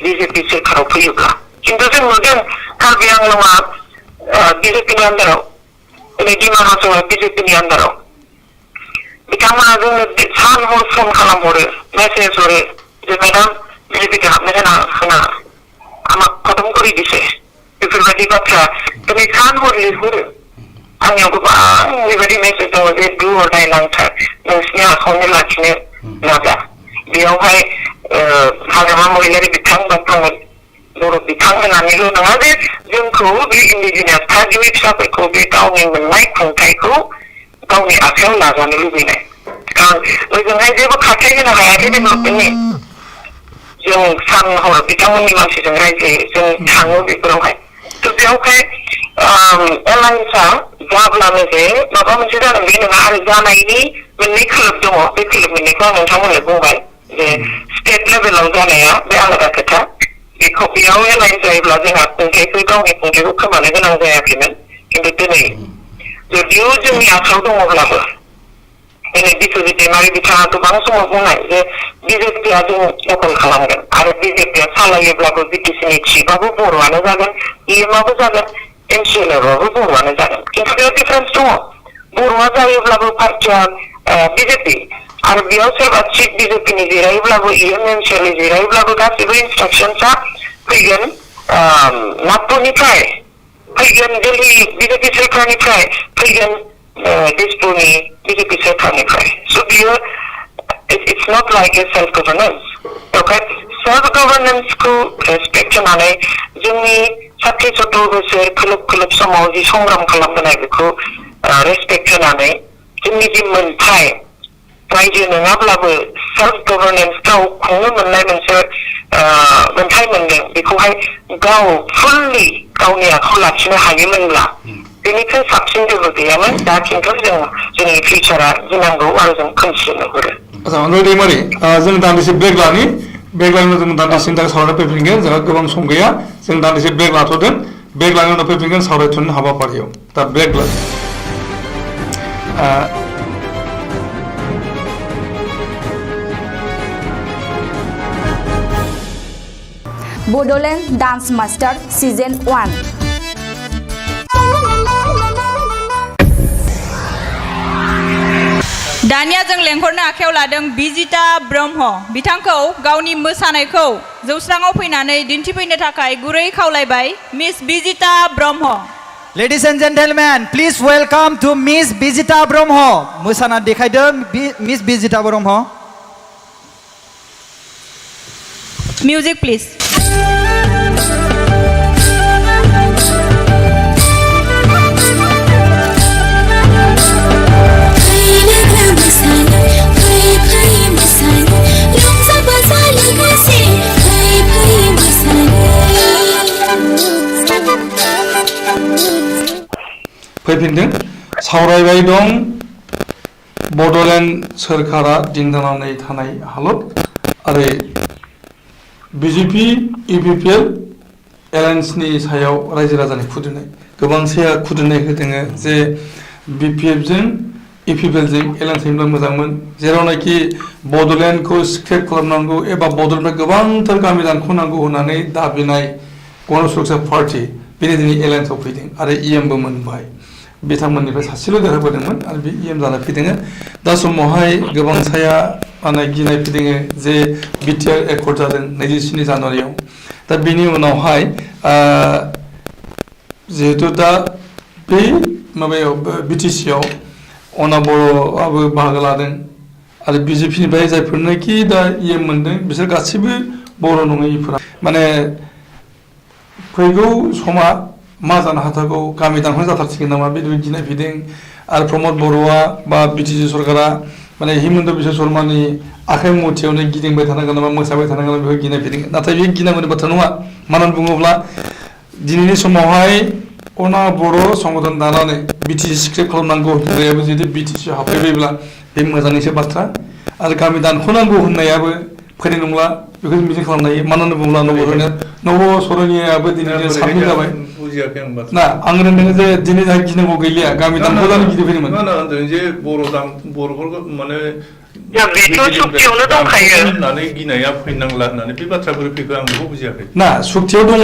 Speaker 8: बिजेपि सोरखाराव फैयोब्ला किन्तु जों नुदों कार्बि आंलंआ बिजेपिनि आन्दाराव दिनै डिमा हासावआ बिजेपिनि आन्दाराव बिथांमोना जोंनो सान हर फन खालामहरो मेसेज हरो जे मेडाम बिजेपिखौ हाबनो होना आमाक खतम करि दिसे बेफोरबायदि बाथ्रा दिनै सान हर लिरहरो आंनियाव गोबां बेबायदि मेसेज दङ जे दु हरनाय नांथार नोंसिनि आखायावनो लाखिनो नाजा बेयावहाय हाग्रामा महिलारि बिथां बा प्रमद बर' बिथां होननानैल' नङा जे जोंखौ बे इन्डिजिनियास थागिबि फिसाफोरखौ बे गावनि मोननाय खुंथायखौ गावनि आखायाव लाजानो लुबैनाय कारन ओजोंहाय जेबो खारथाय होनो हायाखै डेभेलपमेन्टनि जों सान हर बिथांमोननि मानसिजों रायज्लायो जों थाङो बेफोरावहाय थ' बेयावहाय एलायन्सआ जाब्लानो जे माबा मोनसे जागोन बे नङा आरो जानायनि मोननै खोलोब दङ बे खोलोब मोननैखौ आं नोंथांमोननो बुंबाय जे स्टेट लेभेलाव जानाया बे आलादा खोथा बेखौ बेयाव एलायन्स जायोब्ला जोंहा खुंथायखौ गावनि खुंथायखौ खोमानो गोनां जायाखैमोन किन्तु दिनै जुदिअ जोंनि आखायाव दङब्लाबो दिनै बिस्वजित दैमारि बिथाङा गोबां समाव बुंनाय जे बिजेपिआ जों दखल खालामगोन आरो बिजेपिआ सालायोब्लाबो बिटिसिनि चिफआबो बर'आनो जागोन इएमआबो जागोन एमसिएलआबो बर'आनो जागोन किन्तु बेयाव डिफारेन्स दङ बर'आ जायोब्लाबो पार्टिया बिजेपि आरो बेयाव सोरबा चिफ बिजेपिनि जिरायोब्लाबो इएम एमसिएलनि जिरायोब्लाबो गासैबो इन्सट्राक्सनसा फैगोन नागपुरनिफ्राय फैगोन दिल्ली बिजेपि सोरखारनिफ्राय फैगोन दिसपुरनि बिजेपि सोरखारनिफ्राय स' बियो it's not like a self governance okay self governance को रेसपेक्ट होनानै जोंनि साथि सत्तर बोसोर खोलोब समाव जि संग्राम खालामबोनाय बेखौ रेसपेक्ट होनानै जोंनि जि मोनथाय रायजो नङाब्लाबो सेल्फ गभर्नेन्स गाव खुंनो मोननाय मोनसे मोनथाय मोनदों बेखौहाय गाव फुल्लि गावनि आखायाव लाखिनो हायोमोनब्ला बेनिफ्राय साबसिन जेबो गैयामोन दा खिन्थु जोंनि फिउचारा गिनांगौ आरो जों खोमसि नुहुरो
Speaker 7: रेडि मारि जों दान्दिसे ब्रेक लानि ब्रेक लानानै जों दान्दिसेनि थाखाय सावरायनो फैफिनगोन जोंहा गोबां सम गैया जों दान्दिसे ब्रेक लाथ'दों ब्रेक लानायनि उनाव फैफिनगोन सावरायथ'नो हाबाफारियाव दा ब्रेक ला
Speaker 5: बड'लेण्ड डान्स मास्टार सिजन 1
Speaker 2: दानिया जों लेंहरनो आखायाव लादों बिजिता ब्रह्म बिथांखौ गावनि मोसानायखौ जौस्राङाव फैनानै दिन्थिफैनो थाखाय गुरै खावलायबाय Miss Bijita Brahma
Speaker 3: Ladies and gentlemen, please welcome to Miss Bijita Brahmo. मोसाना देखायदो Miss Bijita Brahmo.
Speaker 2: Music please.
Speaker 7: फैफिनदों सावरायबाय दं बड'लेण्ड सोरखारा दिन्दांनानै थानाय हालत आरो बिजेपि इउपिपिएल एलायन्सनि सायाव रायजो राजानि खुद्रिनाय गोबांसेया खुद्रिनाय होदों जे बिपिएफजों इउपिपिएलजों एलायन्स थायोब्ला मोजांमोन जेरावनाखि बड'लेण्डखौ स्क्रेप खालामनांगौ एबा बड'लेण्डनिफ्राय गोबांथार गामि दानख'नांगौ होननानै दाबिनाय गण सुरक्षा पार्टी बेनि दिनै एलायन्सआव फैदों आरो इएमबो मोनबाय बिथांमोननिफ्राय सासेल' देरहाबोदोंमोन आरो बे इएम जाना फैदों दा समावहाय गोबांसाया माने गिनाय फैदों जे बिटिआर एकर्ड जादों 27 जानुवारियाव दा बेनि उनावहाय जिहेतु दा बे माबायाव बिटिसिआव अना बर'आबो बाहागो लादों आरो बिजेपिनिफ्राय जायफोरनाखि दा इएम मोनदों बिसोर गासैबो बर' नङैफोरा माने फैगौ समा मा जानो हाथावगौ गामि दानख'नाय जाथारसिगोन नामा बेबायदि गिनाय फैदों आरो प्रमद बर'आ बा बिटिसि सरकारा माने हिमन्त बिश्व शर्मानि आखाइ मुथियावनो गिदिंबाय थानांगोन नामा मोसाबाय थानांगोन नामा बेखौ गिनाय फैदों नाथाय बे गिनांगौनि बाथ्रा नङा मानो होनना बुङोब्ला दिनैनि समावहाय अना बर' संगठन दानानै बिटिसि स्क्रेप खालामनांगौ होननायाबो जुदि बिटिसिआव हाबफैबायब्ला बे मोजांनिसो बाथ्रा आरो गामि दानख'नांगौ होननायाबो फैनाय नंला बेखौ मिजिं खालामनो हायो मानो होनना बुङोब्ला नबसरनियाबो दिनै साबमिट जाबाय ना आं होनदों जे दिनै जाय गिनांगौ गैलिया गामि दानख'जानो गिदिर फैदोंमोन
Speaker 9: होनदों जे बर'फोरखौ माने
Speaker 8: बेथ' सुक्तियावनो दंखायो
Speaker 9: होननानै गिनाया फैनांला होननानै बे बाथ्रा बोरै फैखो आं बेखौ बुजियाखै
Speaker 7: ना सुक्तियाव दङ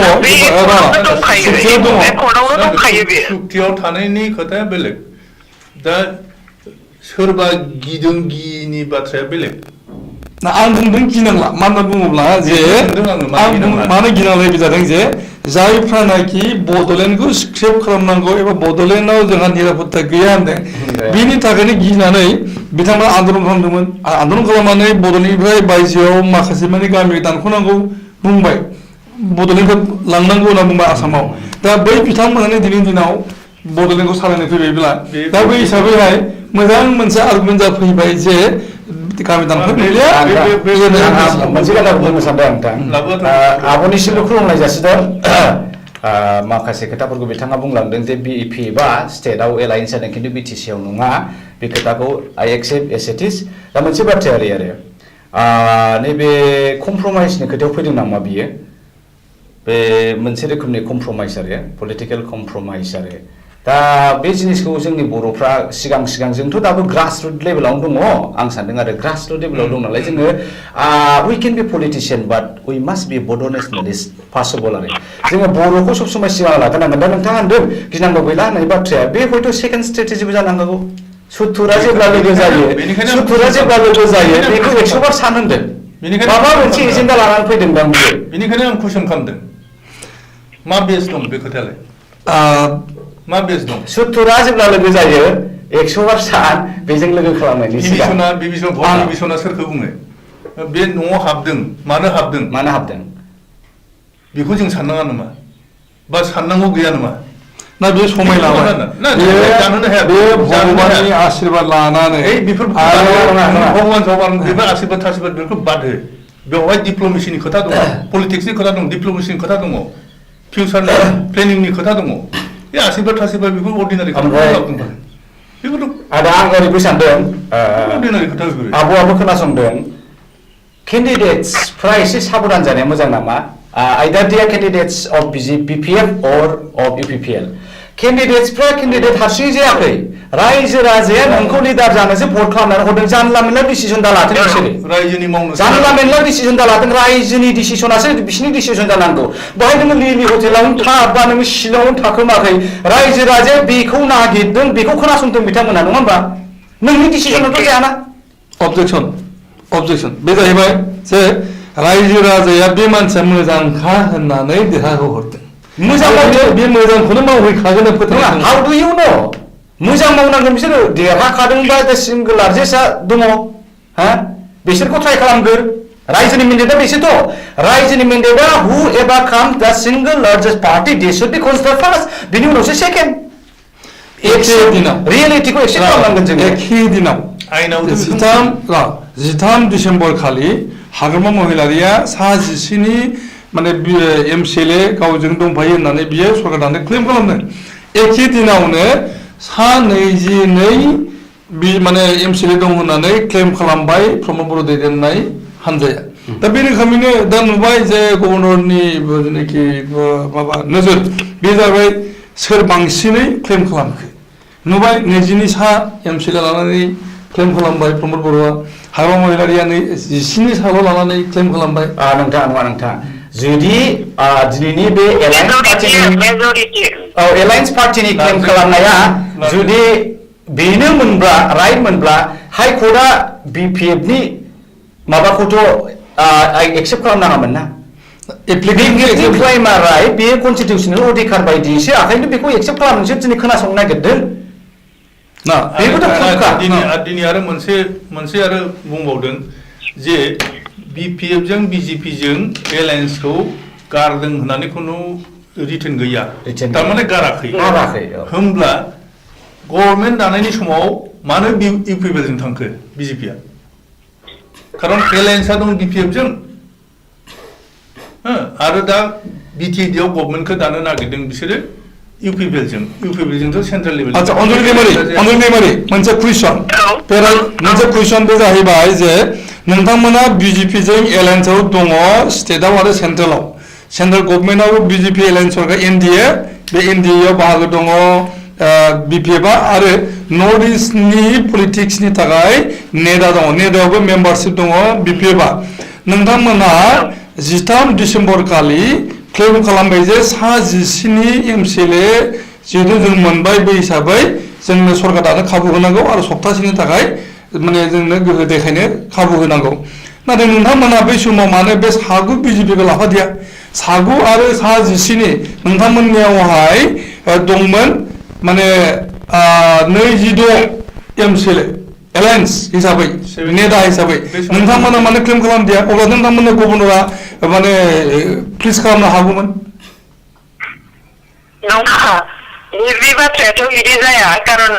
Speaker 9: सुक्तियाव थानायनि खोथाया बेलेग दा सोरबा गिदों गियिनि बाथ्राया बेलेग
Speaker 7: ना आं बुंदों गिनांला मानो होनना बुङोब्ला जे आं मानो गिनांलाय बे जादों जे जायफ्रानाखि बड'लेण्डखौ स्क्रेप खालामनांगौ एबा बड'लेण्डआव जोंहा निरापत्ता गैया होनदों बेनि थाखायनो गिनानै बिथांमोना आन्दलन खालामदोंमोन आन्दलन खालामनानै बड'लेण्डनिफ्राय बायजोआव माखासे माने गामि दानख'नांगौ बुंबाय बड'लेण्डखौ लांनांगौ होनना बुंबाय आसामाव दा बै बिथांमोनानो दिनैनि दिनाव बड'लेण्डखौ सालायनो फैबायब्ला दा बै हिसाबैहाय मोजां मोनसे आर्गुमेन्ट जाफैबाय जे गामि दानख'नाया
Speaker 10: मोनसे खोथा बुंनो सानदों नोंथां आब'निसिमबो खुलुमनाय जासिदों माखासे खोथाफोरखौ बिथाङा बुंलांदों जे बिइपि बा स्टेटआव एलायन्स जादों खिन्थु बिटिसिआव नङा बे खोथाखौ I accept as it is दा मोनसे बाथ्राया ओरै आरो नैबे कमप्रमाइसनि खोथायाव फैदों नामा बियो बे मोनसे रोखोमनि कमप्रमाइस आरो पलिटिकेल कमप्रमाइस आरो दा बे जिनिसखौ जोंनि बर'फ्रा सिगां जोंथ' दाबो ग्रासरुट लेभेलावनो दङ आं सानदों आरो ग्रासरुट लेभेलाव दं नालाय जोङो we kennel B पलिटिशियान but we मास्ट बि बड' नेशनेलिस्ट फार्स्ट अफ अल आरो जोङो बर'खौ सब समाय सिगाङाव लाखिनांगोन दा नोंथाङा होनदों गिनांगौ गैला होननाय बाथ्राया बे हयथ' सेकेन्ड स्ट्रेटेजिबो जानो हागौ सुथुरा जेब्ला लोगो जायो बेखौ 100 बार सान होनदों माबा मोनसे एजेन्डा लानानै फैदों दां बियो
Speaker 9: बेनिखायनो आं कुइसन खालामदों मा बेस दं बे खोथायालाय मा बेस दं
Speaker 10: सुथुरा जेब्ला लोगो जायो 100 बार सान बेजों लोगो खालामनायनि सिगां
Speaker 9: बिभीषणआ सोरखौ बुङो बे न'आव हाबदों मानो हाबदों बेखौ जों साननाङा नामा बा साननांगौ गैया नामा
Speaker 7: ना बे समाय लाबाय बे भगबाननि आशीर्बाद लानानै
Speaker 9: भगवान बेबो आशीर्बाद थाशीर्बाद बेफोरखौ बाद हो बेवहाय डिप्ल'मेसिनि खोथा दङ पलिटिक्सनि खोथा दं डिप्ल'मेसिनि खोथा दङ फिउचारनि प्लेनिंनि खोथा दङ बे आशीर्बाद थाशीर्बाद बेफोर अर्डिनारि
Speaker 10: आदा आं ओरैबो सानदों
Speaker 9: अर्डिनारि खोथा बेफोर
Speaker 10: आब'आबो खोनासंदों केन्डिडेट्सफ्रा एसे साबधान जानाया मोजां नामा either they are candidates of BPF or of UPPL केन्डिडेट्सफ्रा केन्डिडेट हारसिङै जायाखै रायजो राजाया नोंखौ लिडार जानोसो भट खालामनानै हरदों जानला मेनला डिसिजन दा लाथों बिसोरो
Speaker 9: रायजोनि मावनो
Speaker 10: जानला मेनला डिसिजन दा लाथों रायजोनि डिसिसनासो बिसिनि डिसिजन जानांगौ बाहाय नोङो लिलि हटेलावनो था बा नोङो शिलंआवनो थाखोमाखै रायजो राजाया बेखौ नागिरदों बेखौ खोनासंदों बिथांमोना नङा होमबा नोंनि डिसिसनाथ' जायाना
Speaker 7: अबजेक्सन बे जाहैबाय जे रायजो राजाया बे मानसिया मोजांखा होननानै देरहाखौ हरदों
Speaker 10: मोजां मावदों
Speaker 7: बे मोजांखौनो मावहैखागोन फोथायना
Speaker 10: हाउ डु इउ नो मोजां मावनांगोन बिसोरो देरहाखादोंबा दा सिंगल लार्जेस्टआ दङ हा बिसोरखौ ट्राइ खालामगोर रायजोनि मेन्डेटआ बेसोथ' रायजोनि मेन्डेटआ हु ever come the single largest party they should be consider first बिनि उनावसो सेकेन्ड
Speaker 7: एखे दिनाव
Speaker 10: रियेलिटिखौ एक्सेप्ट खालामनांगोन जों
Speaker 7: एखे दिनाव
Speaker 9: आइनाव
Speaker 7: 13 डिसेम्बर खालि हाग्रामा महिलारिया सा 10नि माने एमसिएलए गावजों दंफायो होननानै बियो सरकार दानो क्लेम खालामदों एखे दिनावनो सा 22 माने एमसिएलए दं होननानै क्लेम खालामबाय प्रमद बर' दैदेननाय हानजाया दा बे रोखोमैनो दा नुबाय जे गभर्नरनि जेनाखि माबा नोजोर बे जाबाय सोर बांसिनै क्लेम खालामखो नुबाय 20नि सा एमसिएलए लानानै क्लेम खालामबाय प्रमद बर'आ हाग्रामा महिलारिया 10नि साल' लानानै क्लेम खालामबाय
Speaker 10: नोंथां जुदि दिनैनि बे एलायन्स पार्टिनि क्लेम खालामनाया जुदि बेनो मोनब्ला राइट मोनब्ला हाइकर्टआ बिपिएफनि माबाखौथ' एक्सेप्ट खालामनाङामोन ना एप्लिकेसन क्लेमा राइट बेयो कनस्टिटिउसनेल अधिकार बायदिसो ओंखायनो बेखौ एक्सेप्ट खालामनोसो दिनै खोनासंनो नागिरदों
Speaker 9: ना दिनै आरो मोनसे आरो बुंबावदों जे बिपिएफ जों बिजेपिजों एलायन्सखौ गारदों होननानै खुनु रिटेन गैया थारमाने गाराखै होमब्ला गभर्नमेन्ट दानायनि समाव मानो इउपिपिएलजों थांखो बिजेपिया खारन एलायन्सआ दं बिपिएफजों आरो दा बिटिएडिआव गभर्नमेन्टखौ दानो नागिरदों बिसोरो इउपिपिएलजोंथ' सेन्ट्रेल लेभेल
Speaker 7: आচ্ছা अनजलि दैमारि मोनसे कुइसन बे जाहैबाय जे नोंथांमोना बिजेपिजों एलायन्सआव दङ स्टेटआव आरो सेन्ट्रेलाव सेन्ट्रेल गभर्नमेन्टआव बिजेपि एलायन्स सरकार एनडिए बे एनडिएआव बाहागो दङ बिपिएफआ आरो नर्थ इस्टनि पलिटिक्सनि थाखाय नेडा दङ नेडायावबो मेम्बारशिप दङ बिपिएफआ नोंथांमोना 13 डिसेम्बर खालि क्लेम खालामबाय जे सा 10नि एमसिएलए जिहेतु जों मोनबाय बे हिसाबै जोंनो सरकार दानो खाबु होनांगौ आरो सप्तासेनि थाखाय माने जोंनो गोहो देखायनो खाबु होनांगौ नाथाय नोंथांमोना बै समाव मानो बे सागु बिजेपिखौ लाफादिया सागु आरो सा 10नि नोंथांमोननियावहाय दंमोन माने 26 एमसिएलए एलायन्स हिसाबै नेडा हिसाबै नोंथांमोना माने क्लेम खालामदिया अब्ला नोंथांमोननो गभर्नरा माने प्लिज खालामनो हागौमोन
Speaker 8: नङा बे बाथ्रायाथ' बिदि जाया खारन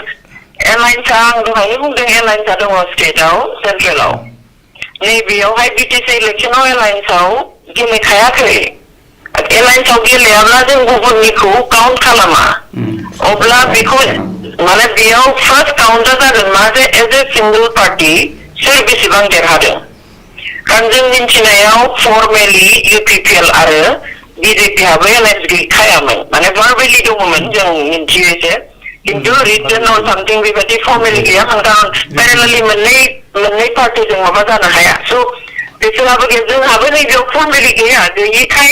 Speaker 8: एलायन्सआ आं दहायनो बुंदों एलायन्सआ दङ स्टेटआव सेन्ट्रेलाव नैबेयावहाय बिटिसि इलेक्सनाव एलायन्सआव गेलेखायाखै एलायन्सआव गेलेयाब्ला जों गुबुननिखौ काउन्ट खालामा अब्ला बेखौ माने बेयाव फार्स्ट काउन्टआ जागोन मा जे एज ए सिंगल पार्टि सोर बेसेबां देरहादों कारण जों मिन्थिनायाव फर्मेलि इउपिपिएल आरो बिजेपिआबो एलायन्स गैखायामोन माने भार्बेलि दङमोन जों मिन्थियो एसे किन्तु रिटन अर सामथिं बेबायदि फर्मेलि गैयामोन कारण पेरेलेलि मोननै पार्टिजों माबा जानो हाया स' बिसोरहाबो जोंहाबो नैबेयाव फर्मेलि गैया गैयिखाय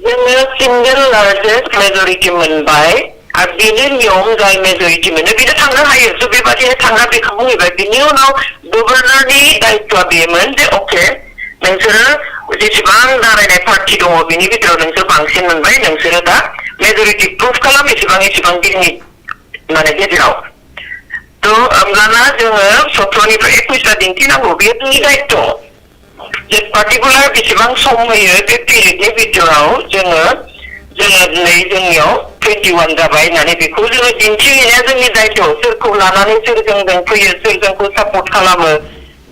Speaker 8: जोङो सिंगल लार्जेस्ट मेजरिटि मोनबाय आरो बेनो नियम जाय मेजरिटि मोनो बेनो थांनो हायो स' बेबादिहाय थांना बेखौ बुंहैबाय बिनि उनाव गभर्नरनि दायित्वआ बेमोन जे अके नोंसोरो जेसेबां दारायनाय पार्टि दङ बिनि भितराव नोंसोर बांसिन मोनबाय नोंसोरो दा मेजरिटि प्रुफ खालाम एसेबां दिननि माने गेजेराव तो होमब्लाना जोङो 17निफ्राय 21ता दिन्थिनांगौ बेयो जोंनि दायित्व जे पार्टिकुलार बेसेबां सम होयो बे पिरियडनि भितराव जोङो दिनै जोंनियाव 21 जाबाय होननानै बेखौ जोङो दिन्थिहैनाया जोंनि दायित्व सोरखौ लानानै सोर जोंजों फैयो सोर जोंखौ सापर्ट खालामो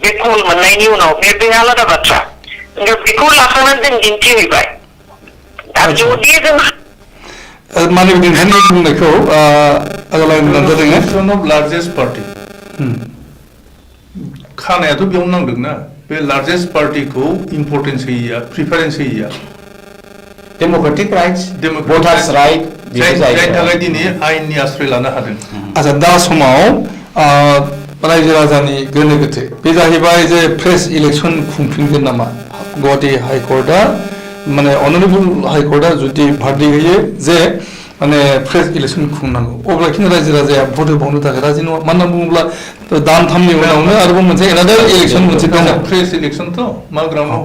Speaker 8: बे कल मोननायनि उनाव बे आलादा बाथ्रा बेखौ लाखांनानै जों दिन्थिहैबाय दा जुदि जों
Speaker 7: माने नोंथांनि बुंनायखौ
Speaker 9: Coalition of largest party. खानायाथ' बेयाव नांदोंना बे लार्जेस्ट पार्टिखौ इम्पर्टेन्स होयिया प्रिफारेन्स होयिया
Speaker 10: डेमोक्रेटिक राइट्स भटार्स राइट
Speaker 9: जायनि थाखाय दिनै आयेननि आश्रय लानो हादों
Speaker 7: आচ্ছা दा समाव रायजो राजानि गोनो गोथो बे जाहैबाय जे प्रेस इलेक्सन खुंफिनगोन नामा गुवाहाटी हाइकर्टआ माने अनारेबल हाइकर्टआ जुदि भार्डि होयो जे माने प्रेस इलेक्सन खुंनांगौ अब्ला खिन्थु रायजो राजाया भट होबावनो थाखाय राजि नङा मानो होनना बुङोब्ला दानथामनि उनावनो आरोबाव मोनसे एनादार इलेक्सन मोनसे दङ
Speaker 9: प्रेस इलेक्सनथ' मा ग्राउन्डआव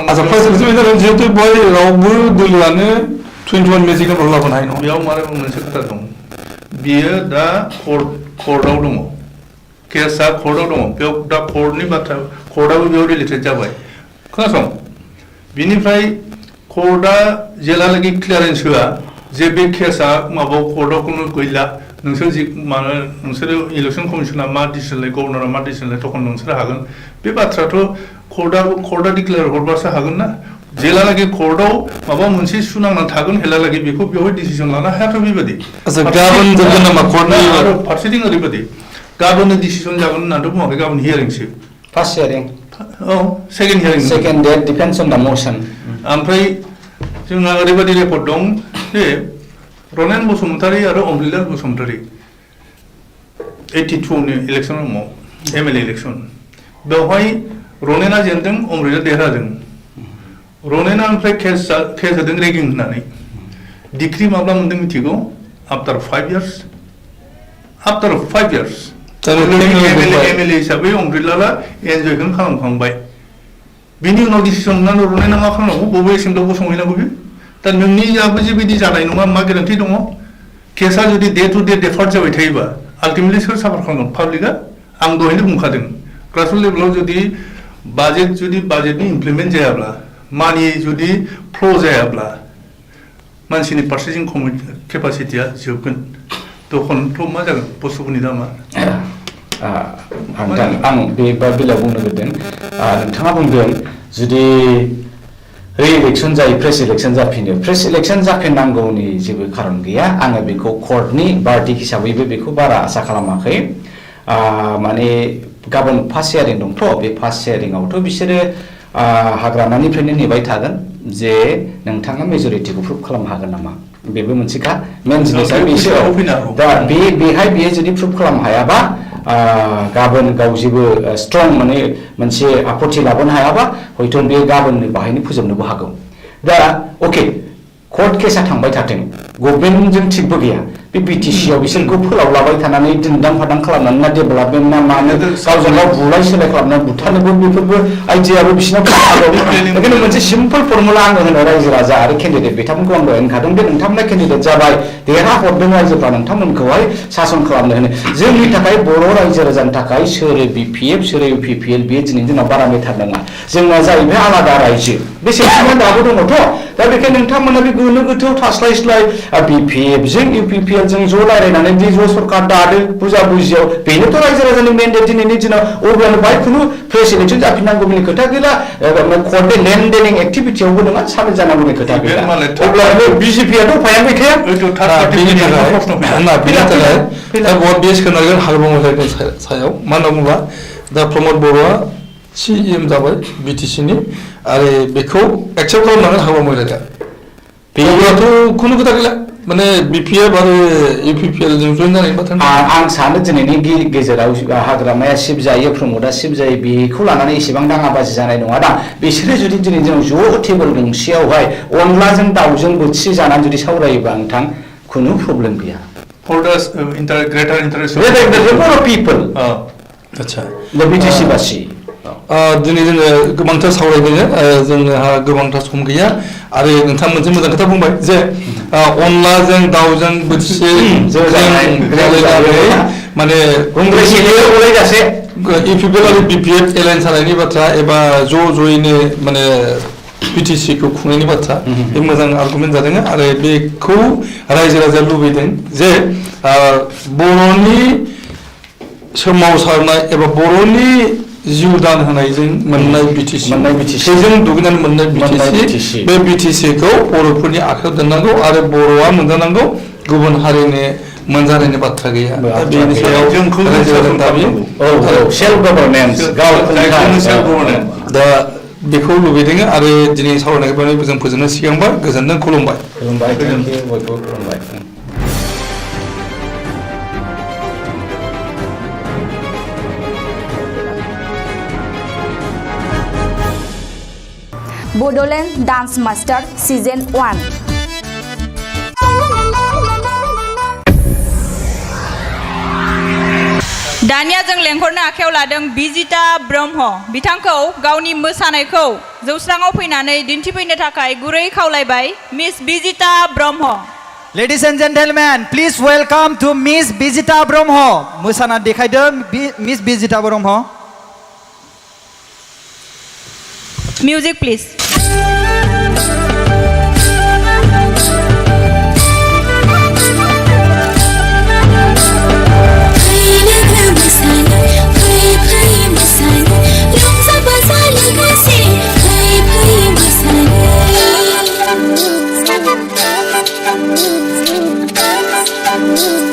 Speaker 7: आচ্ছা प्रेस इलेक्सन जिहेतु बेवहाय रावबो दोलोआनो 21 मेजिकल रल लाबोनो हायो नङा
Speaker 9: बेयाव मारै मोनसे खोथा दं बियो दा कर्टआव दङ केसआ कर्टआव दङ बेयाव दा कर्टनि बाथ्रा कर्टआबो बेयाव रिलेटेड जाबाय खोनासं बिनिफ्राय कर्टआ जेलालागि क्लियारेन्स होआ जे बे केसआ माबायाव कर्टआव खुनु गैला नोंसोरो इलेक्सन कमिसना मा डिसिसन लायो गभर्नरा मा डिसिसन लायो तखन नोंसोर हागोन बे बाथ्राथ' कर्टआ डिक्लेयार हरबासो हागोन ना जेलालागि कर्टआव माबा मोनसे सुनांना थागोन हेलालागि बेखौ बेवहाय डिसिसन लानो हायाथ' बेबायदि
Speaker 7: गाबोन जोबगोन नामा कर्टनि
Speaker 9: आरो फारसेथिं ओरैबायदि गाबोननो डिसिसन जागोन होननानैथ' बुङाखै गाबोन हियारिंसो
Speaker 10: फार्स्ट हियारिं
Speaker 9: औ second hearing
Speaker 10: second date depends on the motion
Speaker 9: ओमफ्राय जोंहा ओरैबायदि रेकर्ड दं जे रनेन बसुमतारी आरो अमृतलाल बसुमतारी 82नि इलेक्सन समाव एमएलए इलेक्सन बेवहाय रनेना जेनदों अमृतआ देरहादों रनेना ओमफ्राय केस होदों रेगिं होननानै डिग्री माब्ला मोनदों मिथिगौ आफ्टार 5 years एमएलए हिसाबै अमृतलाला एन्जयखौनो खालामखांबाय बिनि उनाव डिसिसन लानानै रनेना मा खालामनांगौ बबे एसेम्बलियाव गसंहैनांगौ बे दा नोंनियाबो जेबायदि जानाय नङा मा गेरेन्टि दङ केसआ जुदि डे टु डे डेफार्ट जाबाय थायोबा आल्टिमेटलि सोर साफार खालामगोन पाब्लिकआ आं दहायनो बुंखादों ग्रासरुट लेभेलाव जुदि बाजेटनि इमप्लिमेन्ट जायाब्ला मानि जुदि फ्ल' जायाब्ला मानसिनि फारसेथिं केपासिटिया जोबगोन दखनथ' मा जागोन बुस्थुफोरनि दामा
Speaker 10: आं बे बेलायाव बुंनो नागिरदों नोंथाङा बुंदों जुदि रि-इलेक्सन जायो प्रेस इलेक्सन जाफिनो प्रेस इलेक्सन जाफिननांगौनि जेबो खारन गैया आङो बेखौ कर्टनि बार्डिक हिसाबैबो बेखौ बारा आसा खालामाखै माने गाबोन फार्स्ट हियारिं दंथ' बे फार्स्ट हियारिंआवथ' बिसोरो हाग्रामानिफ्रायनो नेबाय थागोन जे नोंथाङा मेजरिटिखौ प्रुभ खालामनो हागोन नामा बेबो मोनसेखा मेन जिनिसा बिसोराव दा बेहाय बियो जुदि प्रुभ खालामनो हायाबा गाबोन गाव जेबो स्ट्रं माने मोनसे आपत्ति लाबोनो हायाबा हयथ' बे गाबोननो बाहायनो फोजोबनोबो हागौ दा अके कर्ट केसा थांबाय थाथों गभर्नमेन्टजों थिगबो गैया बे बिटिसिआव बिसोरखौ फोलावलाबाय थानानै दिन्दां फादां खालामनानै ना डेभेलपमेन्ट ना मानो गावजों गाव बुलाय सोलाय खालामनानै बुथारनोबो बेफोरबो आइडियाबो बिसिनाव बेखायनो मोनसे सिम्पल फर्मुला आङो होनो रायजो राजा आरो केन्डिडेट बिथांमोनखौ आं दहाय होनखादों बे नोंथांमोना केन्डिडेट जाबाय देरहाहरदों रायजोफ्रा नोंथांमोनखौहाय सासन खालामनो होनो जोंनि थाखाय बर' रायजो राजानि थाखाय सोरो बिपिएफ सोरो इउपिपिएल बे दिनैनि दिनाव बारा मेटार नङा जोंना जाहैबाय आलादा रायजो बे सेन्टिमेन्ट दाबो दङथ' दा बेखायनो नोंथांमोना बे गोनो गोथोआव थास्लायस्लाय बिपिएफ जों इउपिपिएल जों ज' रायलायनानै दि ज' सरकार दादो बुजा बुजियाव बेनोथ' रायजो राजानि मेन्डेट दिनैनि दिनाव अब्लानो बाहाय खुनु प्रेस इलेक्सन जाफिननांगौनि खोथा गैला कर्टनि लेन्डेनिं एक्टिभिटियावबो नङा सामिल जानांगौनि खोथा गैला अब्ला बिजेपियाथ' उफायानो गैखाया
Speaker 7: भट बेस खोनागोन हाग्रामानि सायाव मा होनना बुङोब्ला दा प्रमद बर'आ CM जाबाय बिटिसिनि आरो बेखौ एक्सेप्ट खालामनांगोन हाग्रामा महिलाया बेयावथ' खुनु खोथा गैला माने बिपिएफ आरो इउपिपिएल जों जइन जानायनि बाथ्रा
Speaker 10: आं सानो दिनैनि गेजेराव हाग्रामाया सिफ जायो प्रमदआ सिफ जायो बेखौ लानानै एसेबां दाङाबाजि जानाय नङा दा बिसोरो जुदि दिनै जों ज' टेबोल गंसेयावहाय अनलाजों दाउजों बोथिसे जानानै जुदि सावरायोबा नोंथां खुनु प्रब्लेम गैया
Speaker 9: for the greater interest
Speaker 10: of people
Speaker 9: अच्छा
Speaker 10: the BTC बासि
Speaker 7: दिनै जोङो गोबांथार सावरायगोन जोंहा गोबांथार सम गैया आरो नोंथाङा मोनसे मोजां खोथा बुंबाय जे अनलाजों दाउजों बोथिसे माने इउपिपिएल आरो बिपिएफ एलायन्स जानायनि बाथ्रा एबा ज'यैनो माने BTC खौ खुंनायनि बाथ्रा बे मोजां आर्गुमेन्ट जादों आरो बेखौ रायजो राजाया लुबैदों जे बर'नि सोमावसारनाय एबा बर'नि जिउ दान होनायजों मोननाय BTC थैजों दुगैनानै मोननाय BTC बे BTC खौ बर'फोरनि आखायाव दोननांगौ आरो बर'आ मोनजानांगौ गुबुन हारिनि मोनजानायनि बाथ्रा गैया बेनि सायाव रायजो राजानि दाबि
Speaker 10: सेल्फ गभर्नेन्स
Speaker 7: दा बेखौ लुबैदों आरो दिनै सावरायनायखौ जों फोजोबनो सिगांबाय गोजोनदों खुलुमबाय
Speaker 10: बयबो खुलुमबाय
Speaker 5: बड'लेण्ड डान्स मास्टार सिजन 1
Speaker 2: दानिया जों लेंहरनो आखायाव लादों बिजिता ब्रह्म बिथांखौ गावनि मोसानायखौ जौस्राङाव फैनानै दिन्थिफैनो थाखाय गुरै खावलायबाय Miss Bijita Brahma
Speaker 3: Ladies and gentlemen, please welcome to Miss Bijita Brahmo. मोसाना देखायदो Miss Bijita Brahmo.
Speaker 2: Music please.
Speaker 11: Ooh.